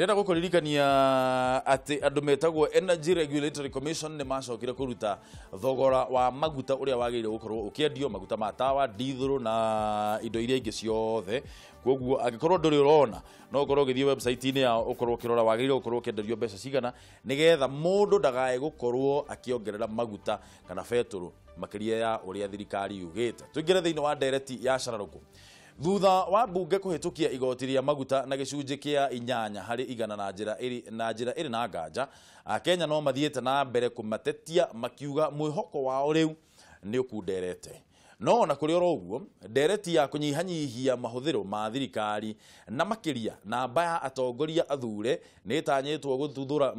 Ndĩrenda gũkũririkania atĩ andũ metagwo Energy Regulatory Commission nĩ macokire kũruta thogora wa maguta ũrĩa wagĩrĩire gũkorwo ũkĩendio, maguta ma tawa, dithũrũ na indo iria ingĩ ciothe. Koguo angĩkorwo ndũrĩ ũrona, no ũkorwo ũgĩthiĩ website-inĩ yao ũkorwo ũkĩrora wagĩrĩire gũkorwo ũkĩenderio mbeca cigana, nĩgetha mũndũ ndagae gũkorwo akĩongerera maguta kana betũrũ makĩria ya ũrĩa thirikari yugĩte. Tũingĩre thĩinĩ wa ndereti ya cararũkũ. Thutha wa mbunge kũhĩtũkia igoti rĩa maguta na gĩcunjĩ kĩa 8% na njĩra ĩrĩ na nganja, Akenya no mathiĩte na mbere kũmatetia makiuga mwĩhoko wao rĩu nĩ ũkunderete. No ona kũrĩ oro ũguo, ndereti ya kũnyihanyihia mahũthĩro ma thirikari na makĩria namba ya atongoria athure nĩ ĩtanyĩtwo gũthuthũra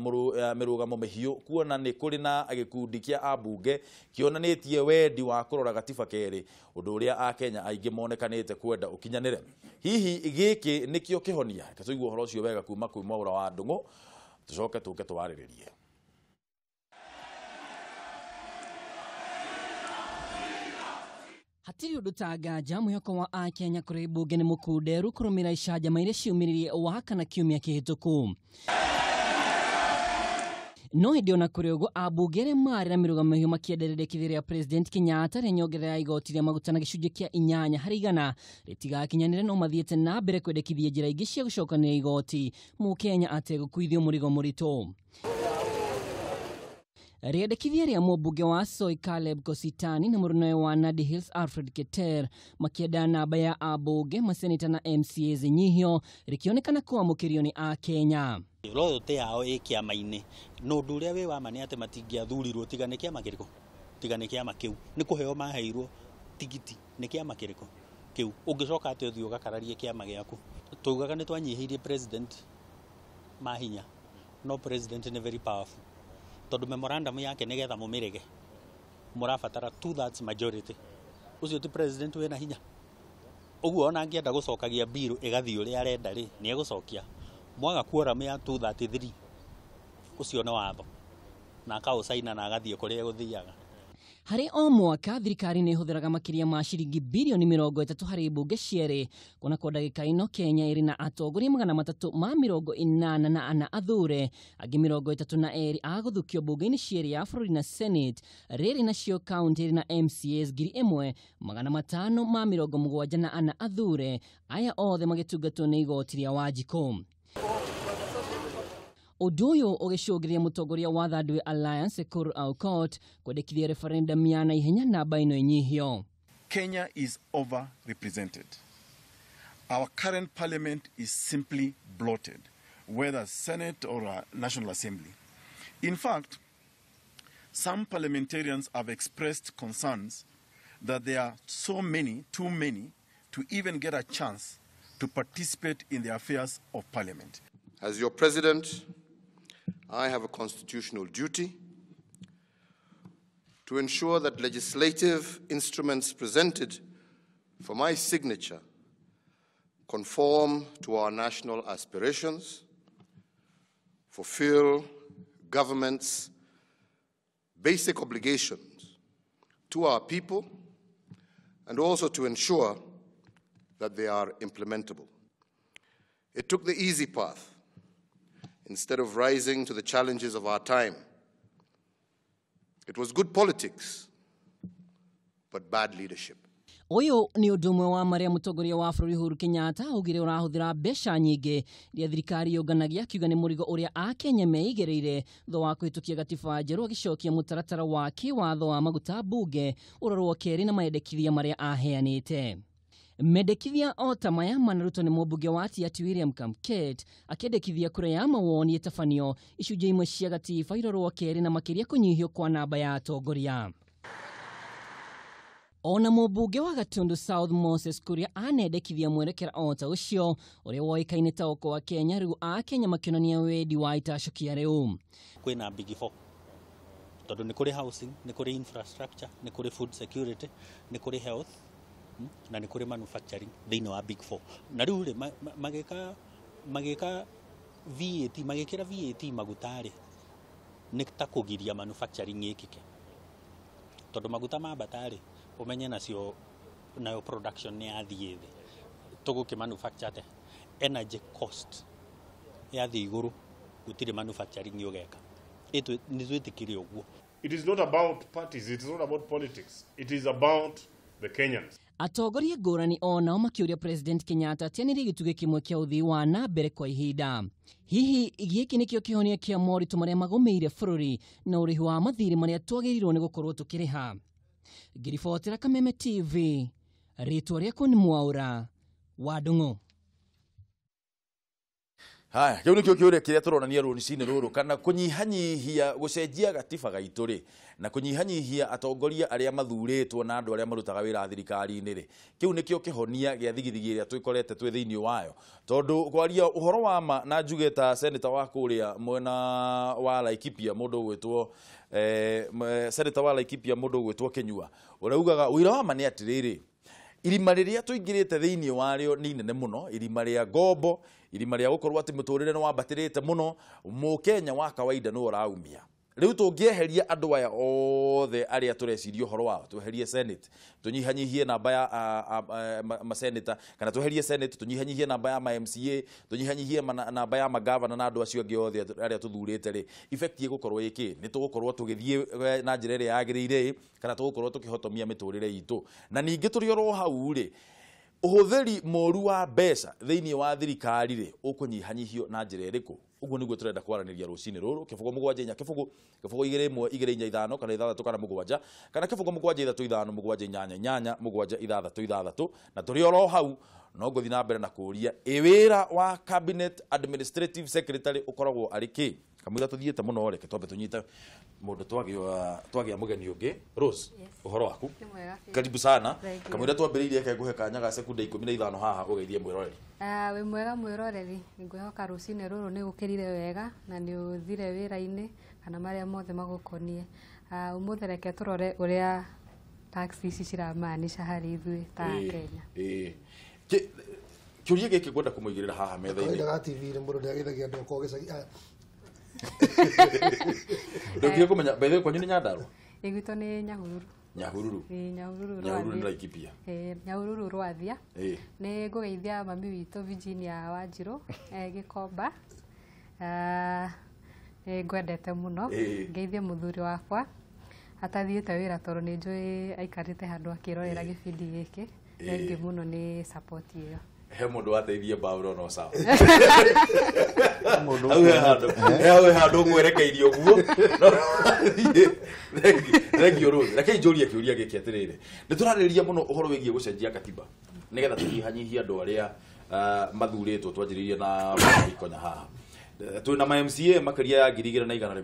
mĩrũgamo mĩhiũ, kuona nĩ kũrĩ na gĩkundi kĩa ambunge kĩonanĩtie wendi wa kũrora gatiba kerĩ, ũndũ ũrĩa Akenya aingĩ monekanĩte kwenda ũkinyanĩre. Hihi gĩkĩ nĩkĩo kĩhonia? Reke tũigue ũhoro ũcio wega kuma kwĩ Mwaũra wa Ndũng'ũ, tũcoke tũke twarĩrĩrie. Hatirĩ ũndũ ta nganja mwĩhoko wa Akenya kũrĩ mbunge nĩ mũkunderu kũrũmĩrĩra icanjama iria ciumĩrire wa kana kiumia kĩhĩtũku. No hĩndĩ ona kũrĩ ũguo, ambunge arĩa marĩ na mĩrũgamo mĩhiũ makĩendereria kĩthĩra President Kenyatta rĩa nyongerera ya igoti rĩa maguta na gĩcunjĩ kĩa 8% rĩtigakinyanĩre, no mathiĩte na mbere kwendekithia njĩra ingĩ cia gũcokanĩrĩria igoti mũkenya ategũkuithio mũrigo mũritũ. Rĩendekithia rĩa mũmbunge wa Soy Caleb Kositani na mũrũnawe wa Nandi Hills Alfred Keter makĩenda namba ya ambunge, maseneta na MCAs nyihio rĩkĩonekana kwamũkĩrio nĩ Akenya. Loyalty yao ĩ kĩama-inĩ, na ũndũ ũrĩa wĩ wa ma nĩ atĩ matingĩathurirwo tiga nĩ kĩama kĩrĩkũ, tiga nĩ kĩama kĩu, nĩ kũheo maheirwo tigiti nĩ kĩama kĩrĩkũ kĩu. Ũngĩcoka atĩ ũthiĩ ũgakararie kĩama gĩaku. Tugaga nĩ twanyihĩirie president mahinya, no president nĩ very powerful, tondũ memorandum yake nĩgetha mũmĩrege mũrabatara 2/3 majority. Ũcio ti president wĩna hinya. Ũguo ona angĩenda gũcokagia bill ĩgathiĩ ũrĩa arenda rĩ, nĩ egũcokia. Mwaga quorum ya 233, ũcio nĩ watho, na akaũcaina na agathiĩ kũrĩa egũthiaga. Harĩ o mwaka thirikari nĩ ĩhũthĩraga makĩria ma ciringi bilioni 30 harĩ mbunge cierĩ, kuona kwa ndagĩka ĩno Kenya ĩrĩ na atongoria 384 athure, angĩ 32 a gũthukio mbunge-inĩ cierĩ ya bũrũri na Senate. Rĩrĩ nacio kaunti ĩrĩ na MCAs 1574 athure, aya othe magĩtungatwo nĩ igoti rĩa Wanjikũ. Ũndũ ũyũ ũgĩcũngĩrĩria mũtongoria wa Third Way Alliance Ekuru Aukot kwendekithia referendum ya naihenya namba ĩno ĩnyihio. Kenya is overrepresented. Our current parliament is simply bloated, whether Senate or a National Assembly. In fact, some parliamentarians have expressed concerns that there are so many, too many, to even get a chance to participate in the affairs of parliament. As your president, I have a constitutional duty to ensure that legislative instruments presented for my signature conform to our national aspirations, fulfill government's basic obligations to our people, and also to ensure that they are implementable. It took the easy path instead of rising to the challenges of our time. It was good politics, but bad leadership. Ũyũ nĩ ũndũ ũmwe wa marĩa mũtongoria wa bũrũri Uhuru Kenyatta augire ũrahũthĩra mbeca nyingĩ iria thirikari yũnganagia, akiuga nĩ mũrigo ũrĩa Akenya meigĩrĩire thutha wa kũhĩtũkia gatiba njerũ, agĩcokia mũtaratara wa kĩwatho wa maguta mbunge ũrorwo kerĩ na mendekithia marĩa aheanĩte. Mendekithia o ta maya manarutwo nĩ mũmbunge wa Tiaty William Kamket akĩendekithia kura ya mawoni ĩtabanio icunjĩ imwe cia gatiba irorwo kerĩ na makĩria kũnyihio kwa namba ya atongoria. Ona mũmbunge wa Gatundu South Moses Kuria anendekithia mwerekera o ta ũcio ũrĩa woĩkaine ta ũkũ wa Kenya, rĩu Akenya makĩonania wendi wa itacũkia rĩu. Kwĩna big four, tondũ nĩ kũrĩ housing, nĩ kũrĩ infrastructure, nĩ kũrĩ food security, nĩ kũrĩ health, na nĩ kũrĩ manufacturing thĩinĩ wa big four. Na rĩu rĩ, magĩka VAT, magĩkĩra VAT maguta rĩ, nĩ ta kũgiria manufacturing ĩkĩke, tondũ maguta mambata rĩ, ũmenye nacio nayo production nĩ yathiĩ thĩ. Tũgũkĩ manufacture atĩa? Energy cost Yathi iguru gutire manufacturing yogeka. Itu ni twĩtĩkĩre ũguo. It is not about parties, it is not about politics. It is about the Kenyans. Atongoria ngũrani o nao makĩũria President Kenyatta atianĩrie gĩtugĩ kĩmwe kĩa ũthii wa na mbere kwa ihinda. Hihi gĩkĩ nĩkĩo kĩhonia kĩa moritũ marĩa magũmĩire bũrũri na ũrĩhi wa mathirĩ marĩa twagĩrĩirwo nĩ gũkorwo tũkĩrĩha? Ngĩribotera Kameme TV, rĩtwa rĩakwa nĩ Mwaũra wa Ndung'u. Haya, kĩu nĩkĩo kĩũria kĩrĩa tũronania rũcinĩ rũrũ, kana kũnyihanyihia gũcenjia gatiba gaitũ rĩ, na kũnyihanyihia atongoria arĩa mathurĩtwo na andũ arĩa marutaga wĩra thirikari-inĩ rĩ, kĩu nĩkĩo kĩhonia gĩa thigithigi ĩrĩa twĩkorete twĩ thĩinĩ wayo. Tondũ kwaria ũhoro wa ma na njuge ta senator wa kũrĩa mwena wa Laikipia mũndũ ũgwĩtwo senator wa Laikipia mũndũ ũgwĩtwo Kinyua, ũrĩa ugaga ũira wa ma nĩ atĩrĩrĩ, irima rĩrĩa tũingĩrĩte thĩinĩ warĩo nĩ inene mũno, irima rĩa ngombo, irima rĩa gũkorwo atĩ mũtũrĩre nĩ wambatĩrĩte mũno, mũkenya wa kawaida nĩwe ũraumia. Rĩu tũngĩeheria andũ aya othe arĩa tũreciria ũhoro wao, tweherie Senate, tũnyihanyihie namba ya maseneta, kana tweherie Senate, tũnyihanyihie namba ya ma MCA, tũnyihanyihie namba ya magavana na andũ acio angĩ othe arĩa tũthurĩte rĩ, effect ĩgũkorwo ĩkĩ? Nĩ tũgũkorwo tũgĩthiĩ na njĩra ĩrĩa yagĩrĩire kana tũgũkorwo tũkĩhotomia mĩtũrĩre itũ? Na ningĩ tũrĩ oro hau rĩ, ũhũthĩri mũru wa mbeca thĩinĩ wa thirikari rĩ, ũkũnyihanyihio na njĩra ĩrĩkũ? Ũguo nĩguo tũrenda kwaranĩria rũcinĩ rũrũ. 0 7 4 0 0 2 1 2 4 5 kana 6 kana 7 kana 0 7 3 5 7 8 8 7 6 6. Na tũrĩ oro hau no ngũthiĩ na mbere na kũũria ĩ wĩra wa cabinet administrative secretary ũkoragwo arĩ kĩ? Kamũira tũthiĩte mũno, reke twambe tũnyite mũndũ twagĩa mũgeni ũngĩ. Rose, ũhoro waku? Karibu sana. Kamũira twambĩrĩirie ke ngũhe kanya ga sekunde 15 haha ũgeithie mwĩroreri. Wĩ mwega mwĩroreri, ngwĩhoka rũcinĩ rũrũ nĩ gũkĩrire wega na nĩ ũthire wĩra-inĩ kana marĩa mothe magũkonie. Ũmũthĩ reke tũrore ũrĩa tax ici ciramaanisha harĩ ithuĩ ta Kenya. Kĩũria gĩkĩ ngwenda kũmũigĩrĩra haha metha-inĩ. Kawaida ga TV-inĩ mũndũ nĩageithagia andũ okorwo gĩcagi. Ndũngire kũmenya by the way kwanyu nĩ Nyandarua? Ĩ gwitũ nĩ Nyahururu. Nyahururu. Ĩ Nyahururu. Nyahururu nĩ Laikipia. Ĩ Nyahururu Rwathia. Nĩ ngũgeithia mami witũ Virginia Wanjirũ Gĩkomba. Nĩ ngwendete mũno. Ngeithie mũthuri wakwa atathiĩte wĩra tondũ nĩ njũĩ aikarĩte handũ akĩrorera gĩbindi gĩkĩ. Thengiũ mũno nĩ support ĩyo. He mũndũ wateithie mbaũ no sawa. Hau he handũ, hau he handũ ngwerekeirie ũguo. Thengiũ Rose. Reke njũrie kĩũria gĩkĩ atĩrĩrĩ, nĩ tũrarĩrĩria mũno ũhoro wĩgiĩ gũcenjia katiba nĩgetha tũnyihanyihie andũ arĩa mathurĩtwo. Twanjĩrĩirie na Ikonya haha, twĩna ma MCA makĩria ya 2,100,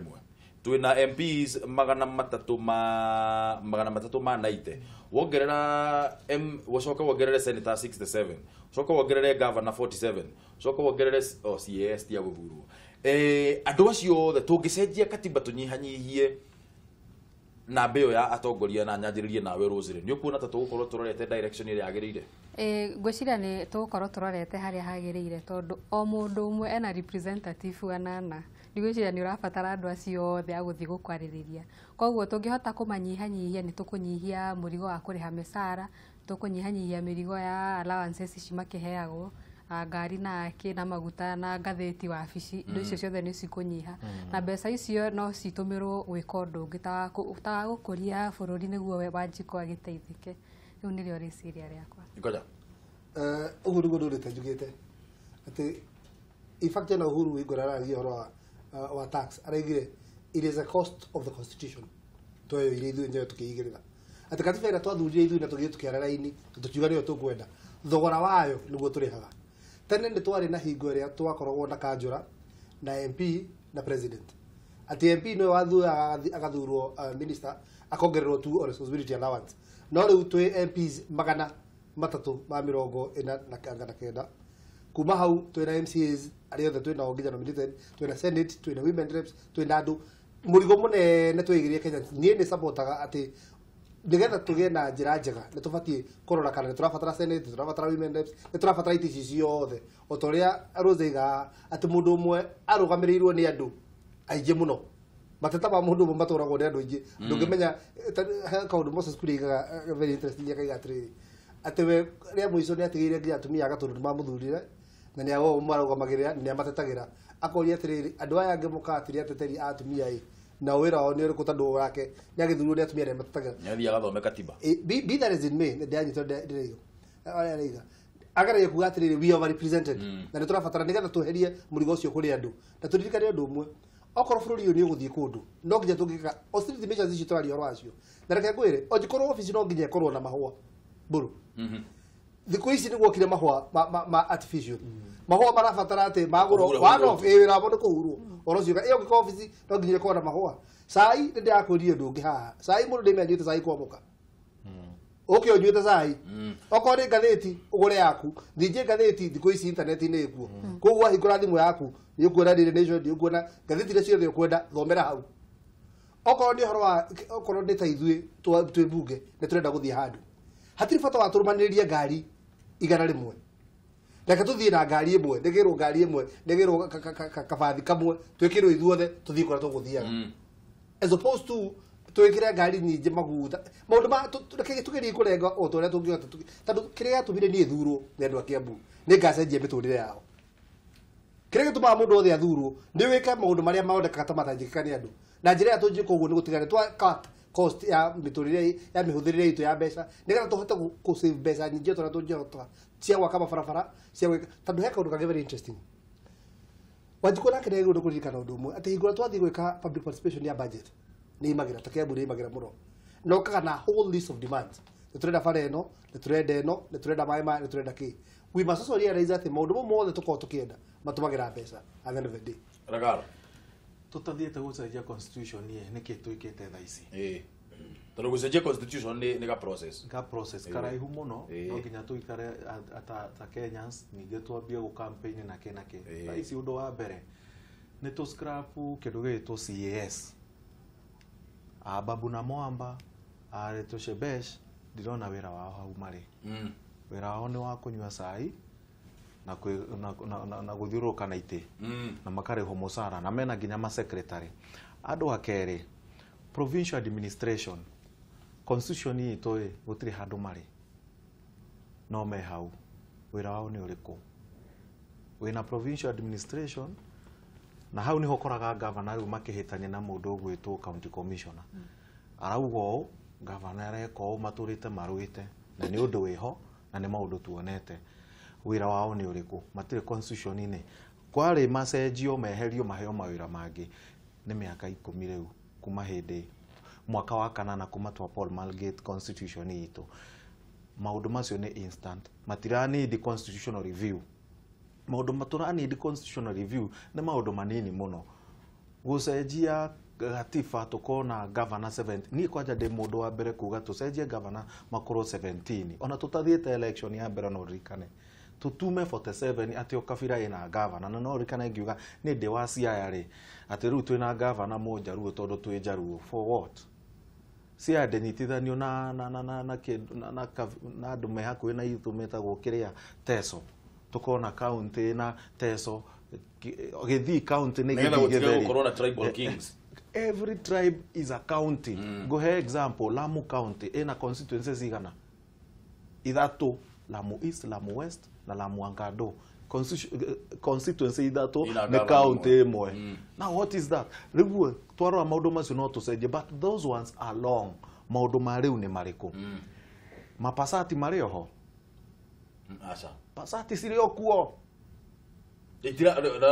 twĩna MPs 390, wongerera M, ũcoke wongerere senator 67, ũcoke wongerere governor 47, ũcoke wongerere CAS tia gũthurwo. Andũ acio othe tũngĩcenjia katiba tũnyihanyihie namba ĩyo ya atongoria na nyanjĩrĩrie nawe Rose rĩ, nĩ ũkuona ta tũgũkorwo tũrorete direction ĩrĩa yagĩrĩire? Ngwĩciria nĩ tũgũkorwo tũrorete harĩa hagĩrĩire tondũ o mũndũ ũmwe ena representative anana. Ndigwĩciria nĩ ũrabatara andũ acio othe a gũthiĩ gũkwarĩrĩria. Koguo tũngĩhota kũmanyihanyihia nĩ tũkũnyihia mũrigo wa kũrĩha mĩcara, tũkũnyihanyihia mĩrigo ya allowances ici makĩheagwo, ngari na kĩ na maguta na ngathĩti wabici, indo icio ciothe nĩ cikũnyiha. Na mbeca icio no citũmĩrwo gwĩka ũndũ ũngĩ ta wa gũkũria bũrũri nĩguo Wanjikũ agĩteithĩke. Rĩu nĩrĩo rĩciria rĩakwa. Ikonya. Ũguo nĩguo ndũrĩte njugĩte atĩ in fact ena Uhuru Wigora aragia ũhoro wa tax, araigire it is a cost of the constitution tweyoire ithuĩ nĩyo tũkĩigĩrĩra atĩ katiba ĩrĩa twathurire ithuĩ na tũgĩthiĩ tũkĩara raini tũkiuga nĩyo tũkwenda, thogora wayo nĩguo tũrĩhaga. Tene nĩ twarĩ na hingo ĩrĩa twakoragwo na kanjũra na MP na president, atĩ MP nĩwe wathuraga agathurwo minister akongererwo tu responsibility allowance, no rĩu twĩ MPs 349 kuma hau twĩna MCAs arĩa othe twĩnao nginya nominated, twĩna Senate, twĩna women reps, twĩna andũ mũrigo mũnene twĩigĩrie Kenya. Niĩ nĩ supportaga atĩ nĩgetha tũgĩe na njĩra njega nĩ tũbatiĩ kũrora kana nĩ tũrabatara Senate, nĩ tũrabatara women reps, nĩ tũrabatara itĩ ici ciothe. O ta ũrĩa Rose aigaga atĩ mũndũ ũmwe arũgamĩrĩirwo nĩ andũ aingĩ mũno, mateta ma mũndũ ũmwe matũragwo nĩ andũ aingĩ. Ndũngĩmenya he kaũndũ Moses Kuria aigaga very interesting, akaiga atĩrĩrĩ atĩ we rĩa mũico nĩ atigĩire nginya atumia a Gatũndũ nĩmamũthurire na nĩ ao marũgamagĩrĩra na nĩ amatetagĩra, Akoria atiriri andu aya angĩ mũkatiri ateteri a atumia ĩ na wĩra wao nĩ ũrĩkũ tondũ wake nĩ agĩthurwo nĩ atumia arĩa matetagĩra. Nĩ athiaga athome katiba. Be that as it may, ndĩranyita ndĩraiga arĩa araiga ageragia kuga atĩrĩrĩ we are represented na nĩ tũrabatara nĩgetha tweherie mũrigo ũcio kũrĩ andũ na tũririkane ũndũ ũmwe okorwo bũrũri ũyũ nĩ ũgũthiĩ kũndũ no nginya tũngĩka austerity measures icio tũraria ũhoro wacio na reke ngwĩre onjĩkorwo obici no nginya ĩkorwo na mahũa mbũrũ thikũ ici nĩ guokire mahũa ma artificial mahũa marabatara atĩ magũrwo one off ĩ wĩra wamo nĩ kũhurwo ũhoro ũcio ĩyo ũngĩkorwo obici no nginya ĩkorwo na mahũa cai nĩ ndĩrakwĩrire ũndũ ũngĩ haha cai mũndũ nĩme anyuĩte cai kwamũka ũke ũnyuĩte cai okorwo nĩ ngathĩti ũgũre yaku ningĩ ngathĩti thikũ ici intaneti-inĩ ĩkuo koguo wahingũra thimũ yaku nĩ ũkuona Daily Nation nĩ ũkuona ngathĩti iria ciothe ũkwenda thomera hau okorwo nĩ ũhoro wa okorwo nĩ ta ithuĩ twĩ mbunge nĩ tũrenda gũthiĩ handũ hatirĩ bata wa tũrũmanĩrĩrie ngari 100 reke tũthiĩ na ngari ĩmwe nĩgĩrwo ngari ĩmwe nĩgĩrwo kabathi kamwe twĩkĩrwo ithuothe tũthiĩ kũrĩa tũgũthiaga as opposed to twĩkĩre ngari nyingĩ maguta maũndũ ma reke tũgerie kũrenga o ta ũrĩa tũngĩhota tondũ kĩrĩa gĩatũmire niĩ thurwo nĩ andũ a Kiambu nĩ ngacenjia mĩtũrĩre yao kĩrĩa gĩtũmaga mũndũ wothe athurwo nĩ wĩke maũndũ marĩa maonekaga ta matangĩkĩka nĩ andũ na njĩra ĩrĩa tũnjĩka ũguo nĩ gũtigana twa cut cost ya mĩtũrĩre ya mĩhũthĩrĩre itũ ya mbeca nĩgetha tũhote kũ save mbeca nyingĩ o ta ũrĩa tũngĩhota cia gwaka mabarabara cia gwĩka tondũ he kaũndũ kangĩ very interesting Wanjikũ nake nĩ agĩrĩirwo nĩ kũririkana ũndũ ũmwe atĩ hingo ĩrĩa twathiĩ gwĩka public participation ya budget nĩ imagĩra ta Kiambu nĩ imagĩra mũno na ũkaga na whole list of demands nĩ tũrenda bara ĩno nĩ tũrenda ĩno nĩ tũrenda maĩ maya nĩ tũrenda kĩ we must also realize atĩ maũndũ mau mothe tũkoragwo tũkĩenda matũmagĩra mbeca at the end of the day. Ragaro tũtathiĩte gũcenjia constitution ĩ nĩkĩ twĩkĩte thaa ici tondũ gũcenjia constitution nĩ ga process ga process karaihu mũno no nginya tũikare ta Kenyans ningĩ twambie gũ campaign na kĩ na kĩ thaa ici ũndũ wa mbere nĩ tũ scrap kĩndũ gĩgĩtwo CAS Babu na Mwamba Rachel Shebesh ndirona wĩra wao hau marĩ wĩra wao nĩ wa kũnyua cai na gũthiũrũrũka na itĩ na makarĩhwo mũcara na mena nginya ma secretary andũ a kerĩ provincial administration constitution itũ ĩ gũtirĩ handũ marĩ no me hau wĩra wao nĩ ũrĩkũ wĩna provincial administration na hau niho koraga governor rĩu makĩhĩtania na mũndũ ũgwĩtwo county commissioner arauga ũũ governor areka ũũ matũrĩte marũĩte na nĩ ũndũ wĩho na nĩ maũndũ tuonete wĩra wao nĩ ũrĩkũ matirĩ constitution-inĩ kwarĩ macenjio meherio maheo mawĩra mangĩ nĩ mĩaka 10 rĩu kuma hĩndĩ mwaka wa kanana kuma twa Paul Malgate constitution itũ maũndũ macio nĩ instant matiranidi constitutional review maũndũ matũranidi constitutional review nĩ maũndũ manini mũno gũcenjia gatiba tũkona governor 70 niĩ kwanja ndĩ mũndũ wa mbere kuga tũcenjie governor makorwo 17 ona tũtathiĩte election ya mbere no ũririkane tũtume 47 atĩ o kabira ĩna governor na no ũririkane ngiuga nĩ ndĩ wa Siaya rĩ atĩ rĩu twĩna governor mũnjaruo tondũ twĩ njaruo for what Siaya ndĩnyitithanio na andũ me hakuhĩ na itũ metagwo kĩrĩa Teso tukona county na Teso Githii county nĩ Githii gĩtheri gũkorwo na tribal kings every tribe is a county Ngũhe example Lamu county ĩna constituencies igana ithatũ Lamu East Lamu West na Lamu Angado constituency ithatũ nĩ county ĩmwe now what is that rĩu twarora maũndũ macio no tũcenjie but those ones are long maũndũ ma rĩu nĩ marĩkũ mapasati marĩ oho aca pasati cirĩ o kuo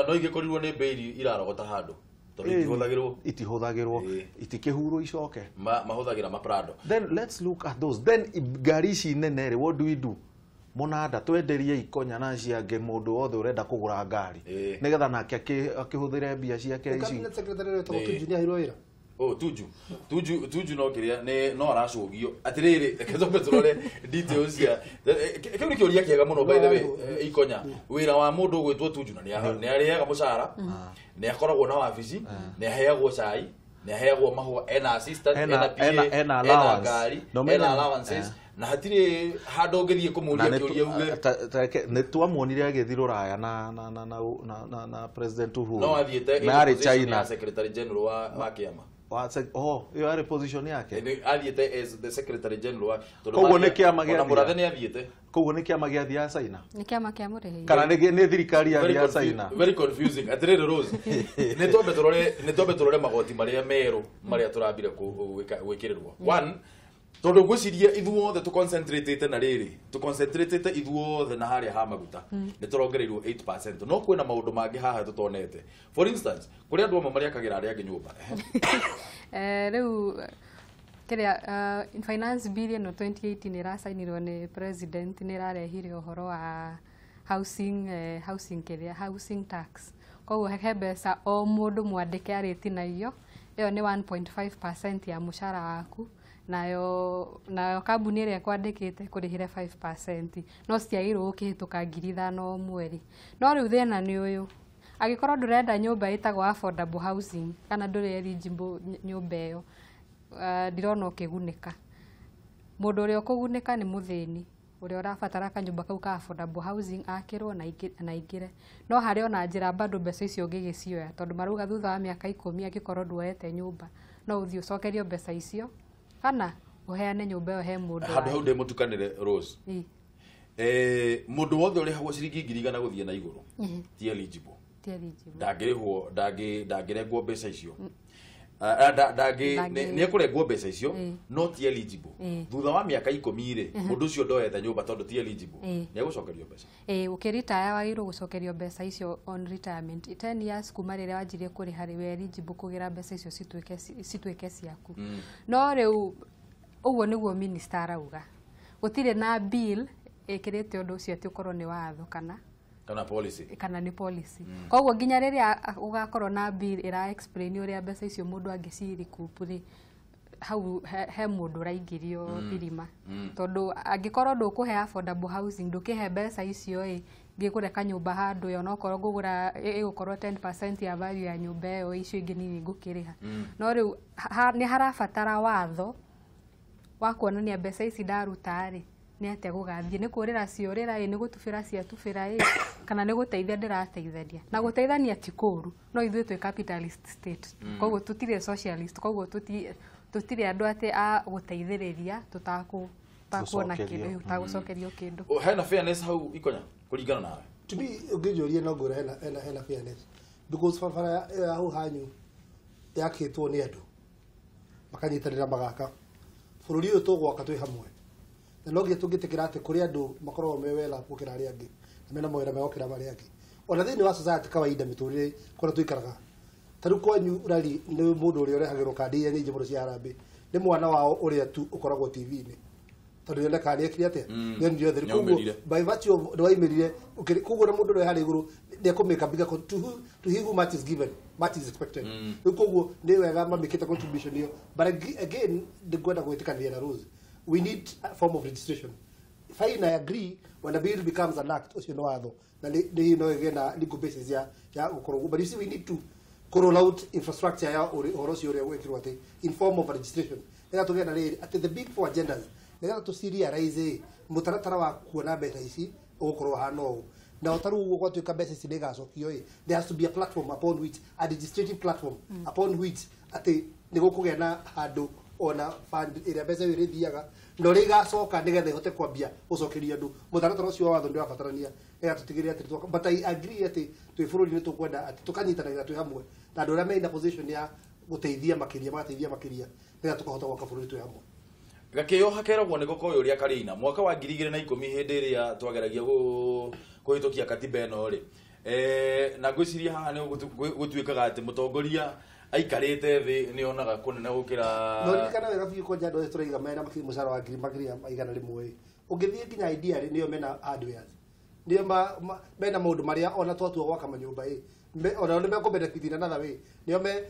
no ingĩkorirwo nĩ mbĩiri irarogota handũ tondũ itihũthagĩrwo itikĩhurwo icoke mahũthagĩra maprado then let's look at those then ngari ici nene rĩ what do we do mũnanda twenderie ikonya na ciangĩ mũndũ wothe ũrenda kũgũra ngari nĩgetha nake akĩhũthĩre mbia ciake ici cabinet secretary wetagwo Tuju nĩ aheirwo wĩra Oh, Tuju. Tuju no kiria ni no aracũgio atiriri reke twambe tũrore details cia kĩu nĩ kĩũria kĩega mũno by the way Ikonya wĩra wa mũndũ ũgwĩtwo Tuju na nĩ arĩaga mũcara nĩ akoragwo na wabici nĩ aheagwo cai nĩ aheagwo mahũa ena assistant ena PA ena ngari ena allowances na hatirĩ handũ ũngĩthiĩ kũmũria kĩũria uge nĩ twamuonire agĩthiĩ Rũraya na President Uhuru no athiĩte na arĩ China secretary general wa kĩama Oh, ĩyo yarĩ position yake. Athiĩte as the secretary general. Koguo nĩ kĩama gĩa Mũrathe nĩ athiĩte. Koguo nĩ kĩama gĩa thiaca China. Nĩ kĩama kĩa mũrĩhi. Kana nĩ thirikari ya thiaca China. Very confusing. Atĩrĩrĩ Rose, nĩ twambe tũrore magoti marĩa merũ marĩa tũrambire gwĩkĩrĩrwo. One, tondũ ngwĩciria ithuothe tũconcentratĩte na rĩrĩ, tũconcentratĩte ithuothe na harĩa ha maguta, nĩ tũrongereirwo 8%. No kwĩna maũndũ mangĩ haha tũtonete. For instance, kũrĩ andũ amwe marĩakagĩra arĩa angĩ nyũmba. Rĩu kĩrĩa finance bill ĩno 2018 ĩracainirwo nĩ president nĩ ĩrarehire ũhoro wa housing, housing kĩrĩa housing tax. Koguo he mbeca o mũndũ mwandĩke arĩtinagio, ĩyo nĩ 1.5% ya mũcara waku. Nayo kambuni ĩrĩa ĩkwandĩkĩte kũrĩhĩre 5%, no citiagĩrĩirwo gũkĩhĩtũka 5,000 o mweri. No rĩu thĩna nĩ ũyũ, angĩkorwo ndũrenda nyũmba ĩtagwo affordable housing kana ndũrĩ eligible nyũmba ĩyo, ndirona ũkĩgunĩka. Mũndũ ũrĩa ũkũgunĩka nĩ mũthĩni ũrĩa ũrabatara kanyũmba kau ka affordable housing akĩrwo na aingĩre. No harĩ ona njĩra bado mbeca icio ũngĩgĩcioya, tondũ marauga thutha wa mĩaka 10 angĩkorwo nduoete nyũmba no ũthiĩ ũcokerio mbeca icio kana uheane nyũmba ĩyo he mũndũ. Handũ hau ndĩmũtukanĩre Rose. Mũndũ wothe ũrĩhagwo ciringi 100,000 gũthiĩ na igũrũ ti eligible. Ti eligible. Ndangĩrĩhwo, ndangĩrengwo mbeca icio. Nĩ ekũrengwo mbeca icio no ti eligible. Thutha wa mĩaka 10 rĩ, mũndũ ũcio ndoete nyũmba tondũ ti eligible, nĩ egũcokerio mbeca. Ũkĩritaya wagĩrĩirwo gũcokerio mbeca icio on retirement. 10 years kuma rĩrĩa wanjirie kũrĩha rĩ, we eligible kũgĩra mbeca icio cituĩke ciaku. No rĩu ũguo nĩguo minister arauga. Gũtirĩ na bill ĩkĩrĩte ũndũ ũcio atĩ ũkorwo nĩ watho kana policy. Kana nĩ policy. Koguo nginya rĩrĩa ũgakorwo na bill ĩra explain ũrĩa mbeca icio mũndũ angĩcirecoup rĩ, hau he mũndũ ũraingĩrio irima. Tondũ angĩkorwo ndũkũhe affordable housing, ndũkĩhe mbeca icio ĩ, ngĩgũre kanyũmba handũ ĩyo, onokorwo ngũgũra ĩgũkorwo 10% ya value ya nyũmba ĩyo, icio ingĩ nini ngũkĩrĩha. No rĩu nĩ harabatara watho wa kuonania mbeca ici ndaruta rĩ, nĩ atĩa gũgathiĩ, nĩ kũrĩra ciũrĩra ĩ, nĩ gũtubĩra ciatubĩra ĩ, kana nĩ gũteithia ndĩrateithania. Na gũteithania ti kũũru, no ithuĩ twĩ capitalist state. Koguo tũtirĩ socialist, koguo tũtirĩ andũ atĩ a gũteithĩrĩria tũtakuona kĩndũ, tũtagũcokerio kĩndũ. Hena fairness hau Ikonya kũringana nawe? To me, ũngĩnjũria no ngwĩra hena fairness, because barabara ya hau hanyu yakĩtwo nĩ andũ makanyitanĩra magaka. Bũrũri ũyũ tũgwaka twĩ hamwe, na no nginya tũngĩtĩkĩra atĩ kũrĩ andũ makoragwo me wela gũkĩra arĩa angĩ na mena mawĩra mega gũkĩra marĩa angĩ. Ona thĩinĩ wa society kawaida mĩtũrĩre kũrĩa tũikaraga, ta rĩu kwanyu rari nĩ mũndũ ũrĩa ũrehagĩrwo kandi iria nyingĩ mũno cia harambee nĩ mwana wao ũrĩa tu ũkoragwo TV-inĩ, tondũ nĩonekaga nĩekire atĩa, nĩonire ũtheri. Koguo by virtue of nĩwaimĩrire, koguo na mũndũ ũrĩa harĩa igũrũ nĩekũmĩka bigger, to he who much is given much is expected. Rĩu koguo nĩ wega mamĩkĩte contribution ĩyo, but again nĩngwenda gwĩtĩkanĩria na Rose, we need a form of registration. Fine, I agree, when a bill becomes an act, ũcio nĩ watho na nĩ no ĩgĩe na legal basis ya gũkorwo, but you see we need to roll out infrastructure ya ũhoro ũcio ũrĩa gwĩkĩrwo atĩ in form of a registration, nĩgetha tũgĩe na rĩrĩ atĩ the big four agendas, nĩgetha tũ mũtaratara wa kuona mbeca ici ũgũkorwo hana ũũ. Na ta rĩu ũguo gwatuĩka mbeca ici nĩigacokio ĩ, there has to be a platform upon which, a legislative platform upon which atĩ nĩ gũkũgĩa na handũ ona fund ĩrĩa mbeca ĩyo ĩrĩthiaga na ũrĩa igacoka nĩgetha ĩhote kwambia gũcokeria andũ. Mũtaratara ũcio wa watho nĩ ũrabatarania nĩgetha tũtigĩrĩre atĩ twaka, but I agree atĩ twĩ bũrũri nĩ tũkwenda atĩ tũkanyitanagĩra twĩ hamwe na andũ arĩa mena position ya gũteithia makĩria magateithia makĩria nĩgetha tũkahota gwaka bũrũri twĩ hamwe. Gakĩo hakeragwo nĩ gũkoyũ ũrĩa karĩina mwaka wa 2010 hĩndĩ ĩrĩa twageragia kũhĩtũkia katiba ĩno rĩ, na ngwĩciria haha nĩ gũtuĩkaga atĩ mũtongoria aikarĩte thĩ nĩ onaga kũnene gũkĩra. No ririkana wega biũ kwanja andũ acio tũraiga mena mũcara wa 100,100. Ũngĩthiĩ nginya idea rĩ, nĩo mena hardwares, nĩo mena maũndũ marĩa ona twatua gwaka manyũmba ĩ, ona nĩ mekũbenefit in another way, nĩo me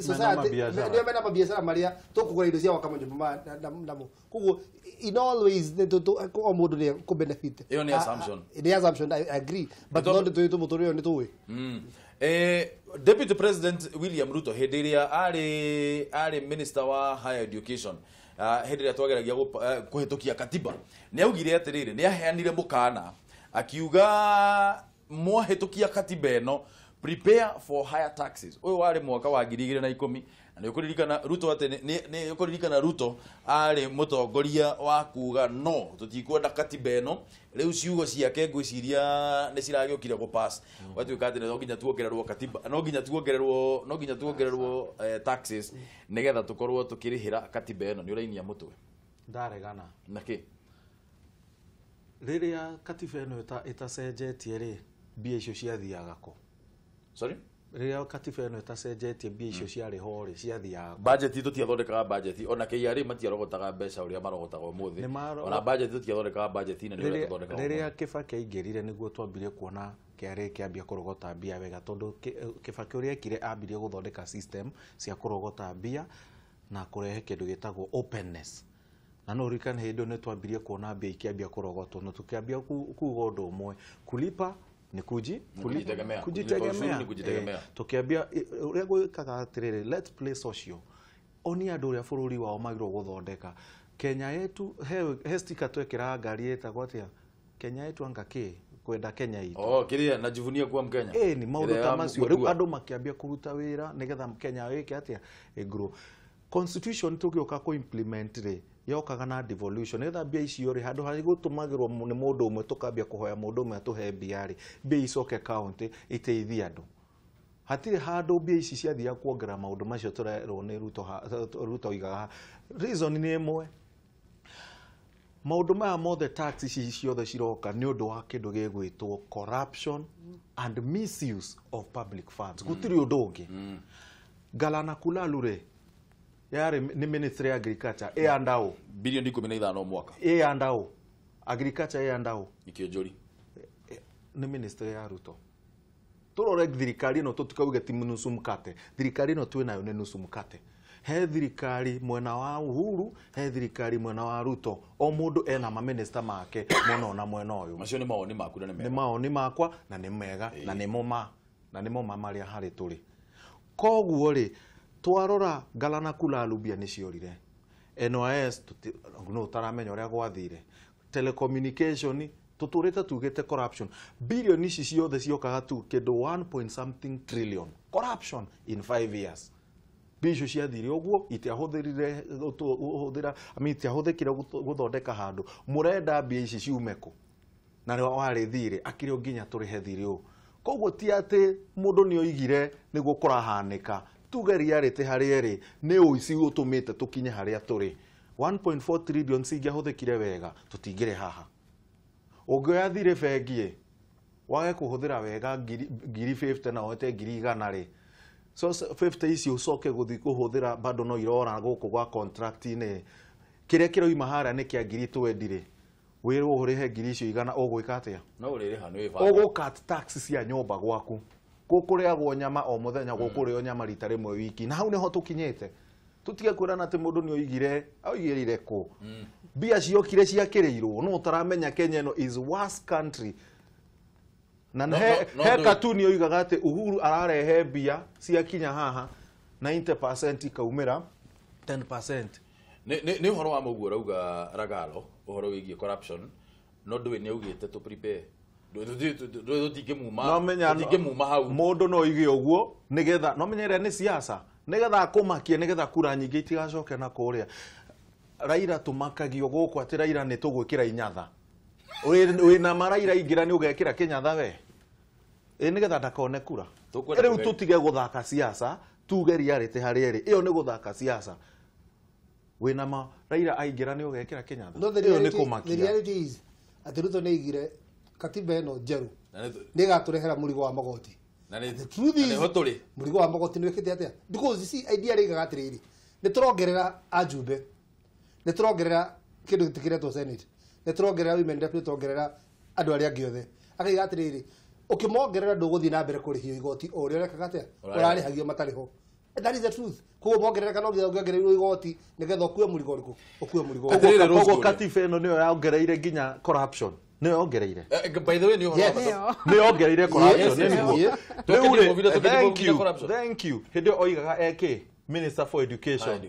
society, nĩo mena mabiacara marĩa tũkũgũra indo cia gwaka manyũmba namo. Koguo in all ways o mũndũ nĩ ekũbenefit. Ĩyo nĩ assumption. Nĩ assumption, I agree, but no nĩ tũmũtũrĩre nĩ tũĩ. Deputy President William Ruto hĩndĩ ĩrĩa arĩ minister wa higher education, hĩndĩ ĩrĩa twageragia kũhĩtũkia katiba, nĩ augire atĩrĩrĩ, nĩ aheanire mũkana akiuga mwahĩtũkia katiba ĩno Prepare for higher taxes. Ũyũ warĩ mwaka wa 2010 na nĩ ũkũririkana Ruto atĩ nĩ ũkũririkana Ruto arĩ mũtongoria wa kuga no tũtikwenda katiba ĩno. Rĩu ciugo ciake ngwĩciria nĩ ciragĩũkire gũpass, gwatuĩka atĩ no nginya tuongererwo katiba, no nginya tuongererwo taxes nĩgetha tũkorwo tũkĩrĩhĩra katiba ĩno. Nĩ ũrainia mũtwe? Ndaregana. Nakĩ? Rĩrĩa katiba ĩno ĩtacenjetie rĩ, mbia icio ciathiaga kũ? Sorry? Rĩrĩa katiba ĩno ĩtacenjetie mbia icio ciarĩ ho rĩ, ciathiaga kũ? Budget tũtiathondekaga budget, ona KRA matiarogotaga mbeca ũrĩa marogotaga ũmũthĩ. Ona budget tũtiathondekaga budget nene ũrĩa tũthondekaga. Rĩrĩa Kibaki aingĩrire nĩguo twambirie kuona KRA kĩambia kũrogota mbia wega, tondũ Kibaki ũrĩa ekire ambirie gũthondeka system cia kũrogota mbia na kũrehe kĩndũ gĩtagwo openness. Na no ũririkane hĩndĩ ĩyo nĩ twambirie kuona mbia ikĩambia kũrogotwo, na tũkĩambia kuga ũndũ ũmwe, kulipa ni kujitegemea. Kujitegemea. Tukiambia ũrĩa gwĩkaga atĩrĩrĩ, let's play social. Onia andũ ũrĩa bũrũri wao magĩrĩirwo gũthondeka. Kenya yetu he sticker twekĩraga ngari ĩtagwo atĩa? Kenya yetu anga kĩ? Kwenda Kenya itũ. Oh, kĩrĩa najivunia kuwa Mkenya. Ni maũndũ ta macio. Rĩu andũ makĩambia kũruta wĩra nĩgetha Kenya ĩke atĩa? Ĩgrow. Constitution tũgĩũka kũ implement rĩ, yokaga na devolution nĩgetha mbia icio rĩ, handũ ha gũtũmagĩrwo nĩ mũndũ ũmwe tũkambia kũhoya mũndũ ũmwe atũhe mbia rĩ, mbia icoke county iteithie andũ. Hatirĩ handũ mbia ici ciathiaga kuongerera maũndũ macio tũrerwo nĩ Ruto oigaga. Reason nĩ ĩmwe, maũndũ maya mothe tax ici ciothe ciroka nĩ ũndũ wa kĩndũ gĩgwĩtwo corruption and misuse of public funds. Gũtirĩ ũndũ ũngĩ. Galana Kulalu rĩ, yarĩ nĩ ministry ya agriculture ĩ bilioni 15 mwaka. Ĩ agriculture ĩ Ikĩnjũri nĩ ministry ya Ruto. Tũrore thirikari ĩno tũtikauge ti nusu mkate. Thirikari ĩno twĩnayo nĩ nusu mkate. He thirikari mwena wa Uhuru, he thirikari mwena wa Ruto. O mũndũ ena maminista make mwena na mwena ũyũ. Macio nĩ mawoni maku na nĩ mega. Nĩ mawoni makwa na nĩ mega na nĩmo ma na nĩmo ma marĩa harĩ tũrĩ. Koguo rĩ, twarora Galana Kulalu mbia nĩ ciorire. NYS no ũtaramenya ũrĩa gwathire. Telecommunication tũtũrĩte tugĩte corruption. Bilioni ici ciothe ciokaga tu kĩndũ 1 point something trillion corruption in 5 years. Mbia icio ciathire ũguo itiahũthĩrire gũhũthĩra, I mean itiahũthĩkire gũthondeka handũ. Mũrenda mbia ici ciume kũ? Na rĩo warĩ thirĩ akĩrĩ o nginya tũrĩhe thirĩ ũũ. Koguo ti atĩ mũndũ nĩ oigire nĩguo kũrahanĩka. Tuge reality harĩa ĩrĩ nĩ ũici ũtũmĩte tũkinye harĩa tũrĩ. 1.4 trillion cingĩahũthĩkire wega tũtingĩrĩ haha. Ũngĩoya thirĩ bengi wage kũhũthĩra wega ngiri 50 na ũhote ngiri 100 rĩ, so 50 ici ũcoke gũthiĩ kũhũthĩra bado no irora gũkũ gwa contract-inĩ, kĩrĩa kĩroima harĩa nĩ kĩa ngiri 20 rĩ, wĩrwo ũrĩhe ngiri icio 100 ũgwĩka atĩa? No ũrĩrĩha nĩ wĩbanga. Ũgũ cut tax cia nyũmba gwaku. Gũkũrĩagwo nyama o mũthenya, gũkũrĩo nyama rita rĩmwe wiki. Na hau nĩho tũkinyĩte. Tũtige kwĩrana atĩ mũndũ nĩ oigire, oigĩrĩire kũ. Mbia ciokire ciakĩrĩirwo, no ũtaramenya Kenya ĩno is worst country. Na he katuni oigaga atĩ Uhuru ararehe mbia ciakinya haha 90% ikaumĩra 10%. Nĩ ũhoro wa mũguo ũrauga Ragalo, ũhoro wĩgiĩ corruption, no ndũĩ nĩ augĩte tũ prepare. Tũtingĩmuma hau. Mũndũ no oige ũguo nĩgetha no menya ĩrĩa nĩ siasa, nĩgetha akũmakie, nĩgetha kura nyingĩ itigacoke na kũrĩa. Raila tũmakagio gũkũ atĩ Raila nĩ tũgwĩkĩra inyatha. Wĩna maraira ingĩra nĩ ũgekĩra kĩnyatha we. Ĩ nĩgetha ndakone kura. Rĩu tũtige gũthaka siasa, tuge reality harĩa ĩrĩ. Ĩyo nĩ gũthaka siasa. Wĩna ma Raila aingĩra nĩ ũgekĩra kĩnyatha. Ĩyo nĩ kũmakia. The reality is atĩ Ruto nĩ aigire katiba ĩno njerũ nĩ ĩgatũrehera mũrigo wa magoti. The truth is mũrigo wa magoti nĩ wĩkĩte atĩa? Because you see idea rĩigaga atĩrĩrĩ, nĩ tũrongerera ajumbe, nĩ tũrongerera kĩndũ gĩtĩkĩretwo Senate, nĩ tũrongerera women rep, nĩ tũrongerera andũ arĩa angĩ othe. Akaiga atĩrĩrĩ, ũkĩmongerera ndũgũthiĩ na mbere kũrĩhio igoti o ũrĩa ũrekaga atĩa? Ũrarĩhagio matarĩ ho. That is the truth. Koguo mongerereka no nginya ũngĩongereirwo igoti nĩgetha ũkue mũrigo ũrĩkũ? Ũkue mũrigo. Koguo katiba ĩno nĩyo yongereire nginya corruption. Nĩyo yongereire. By the way, nĩ ũhoro nĩ yongereire corruption. Thank you. Thank you. Hĩndĩ ĩyo oigaga eke Minister for Education.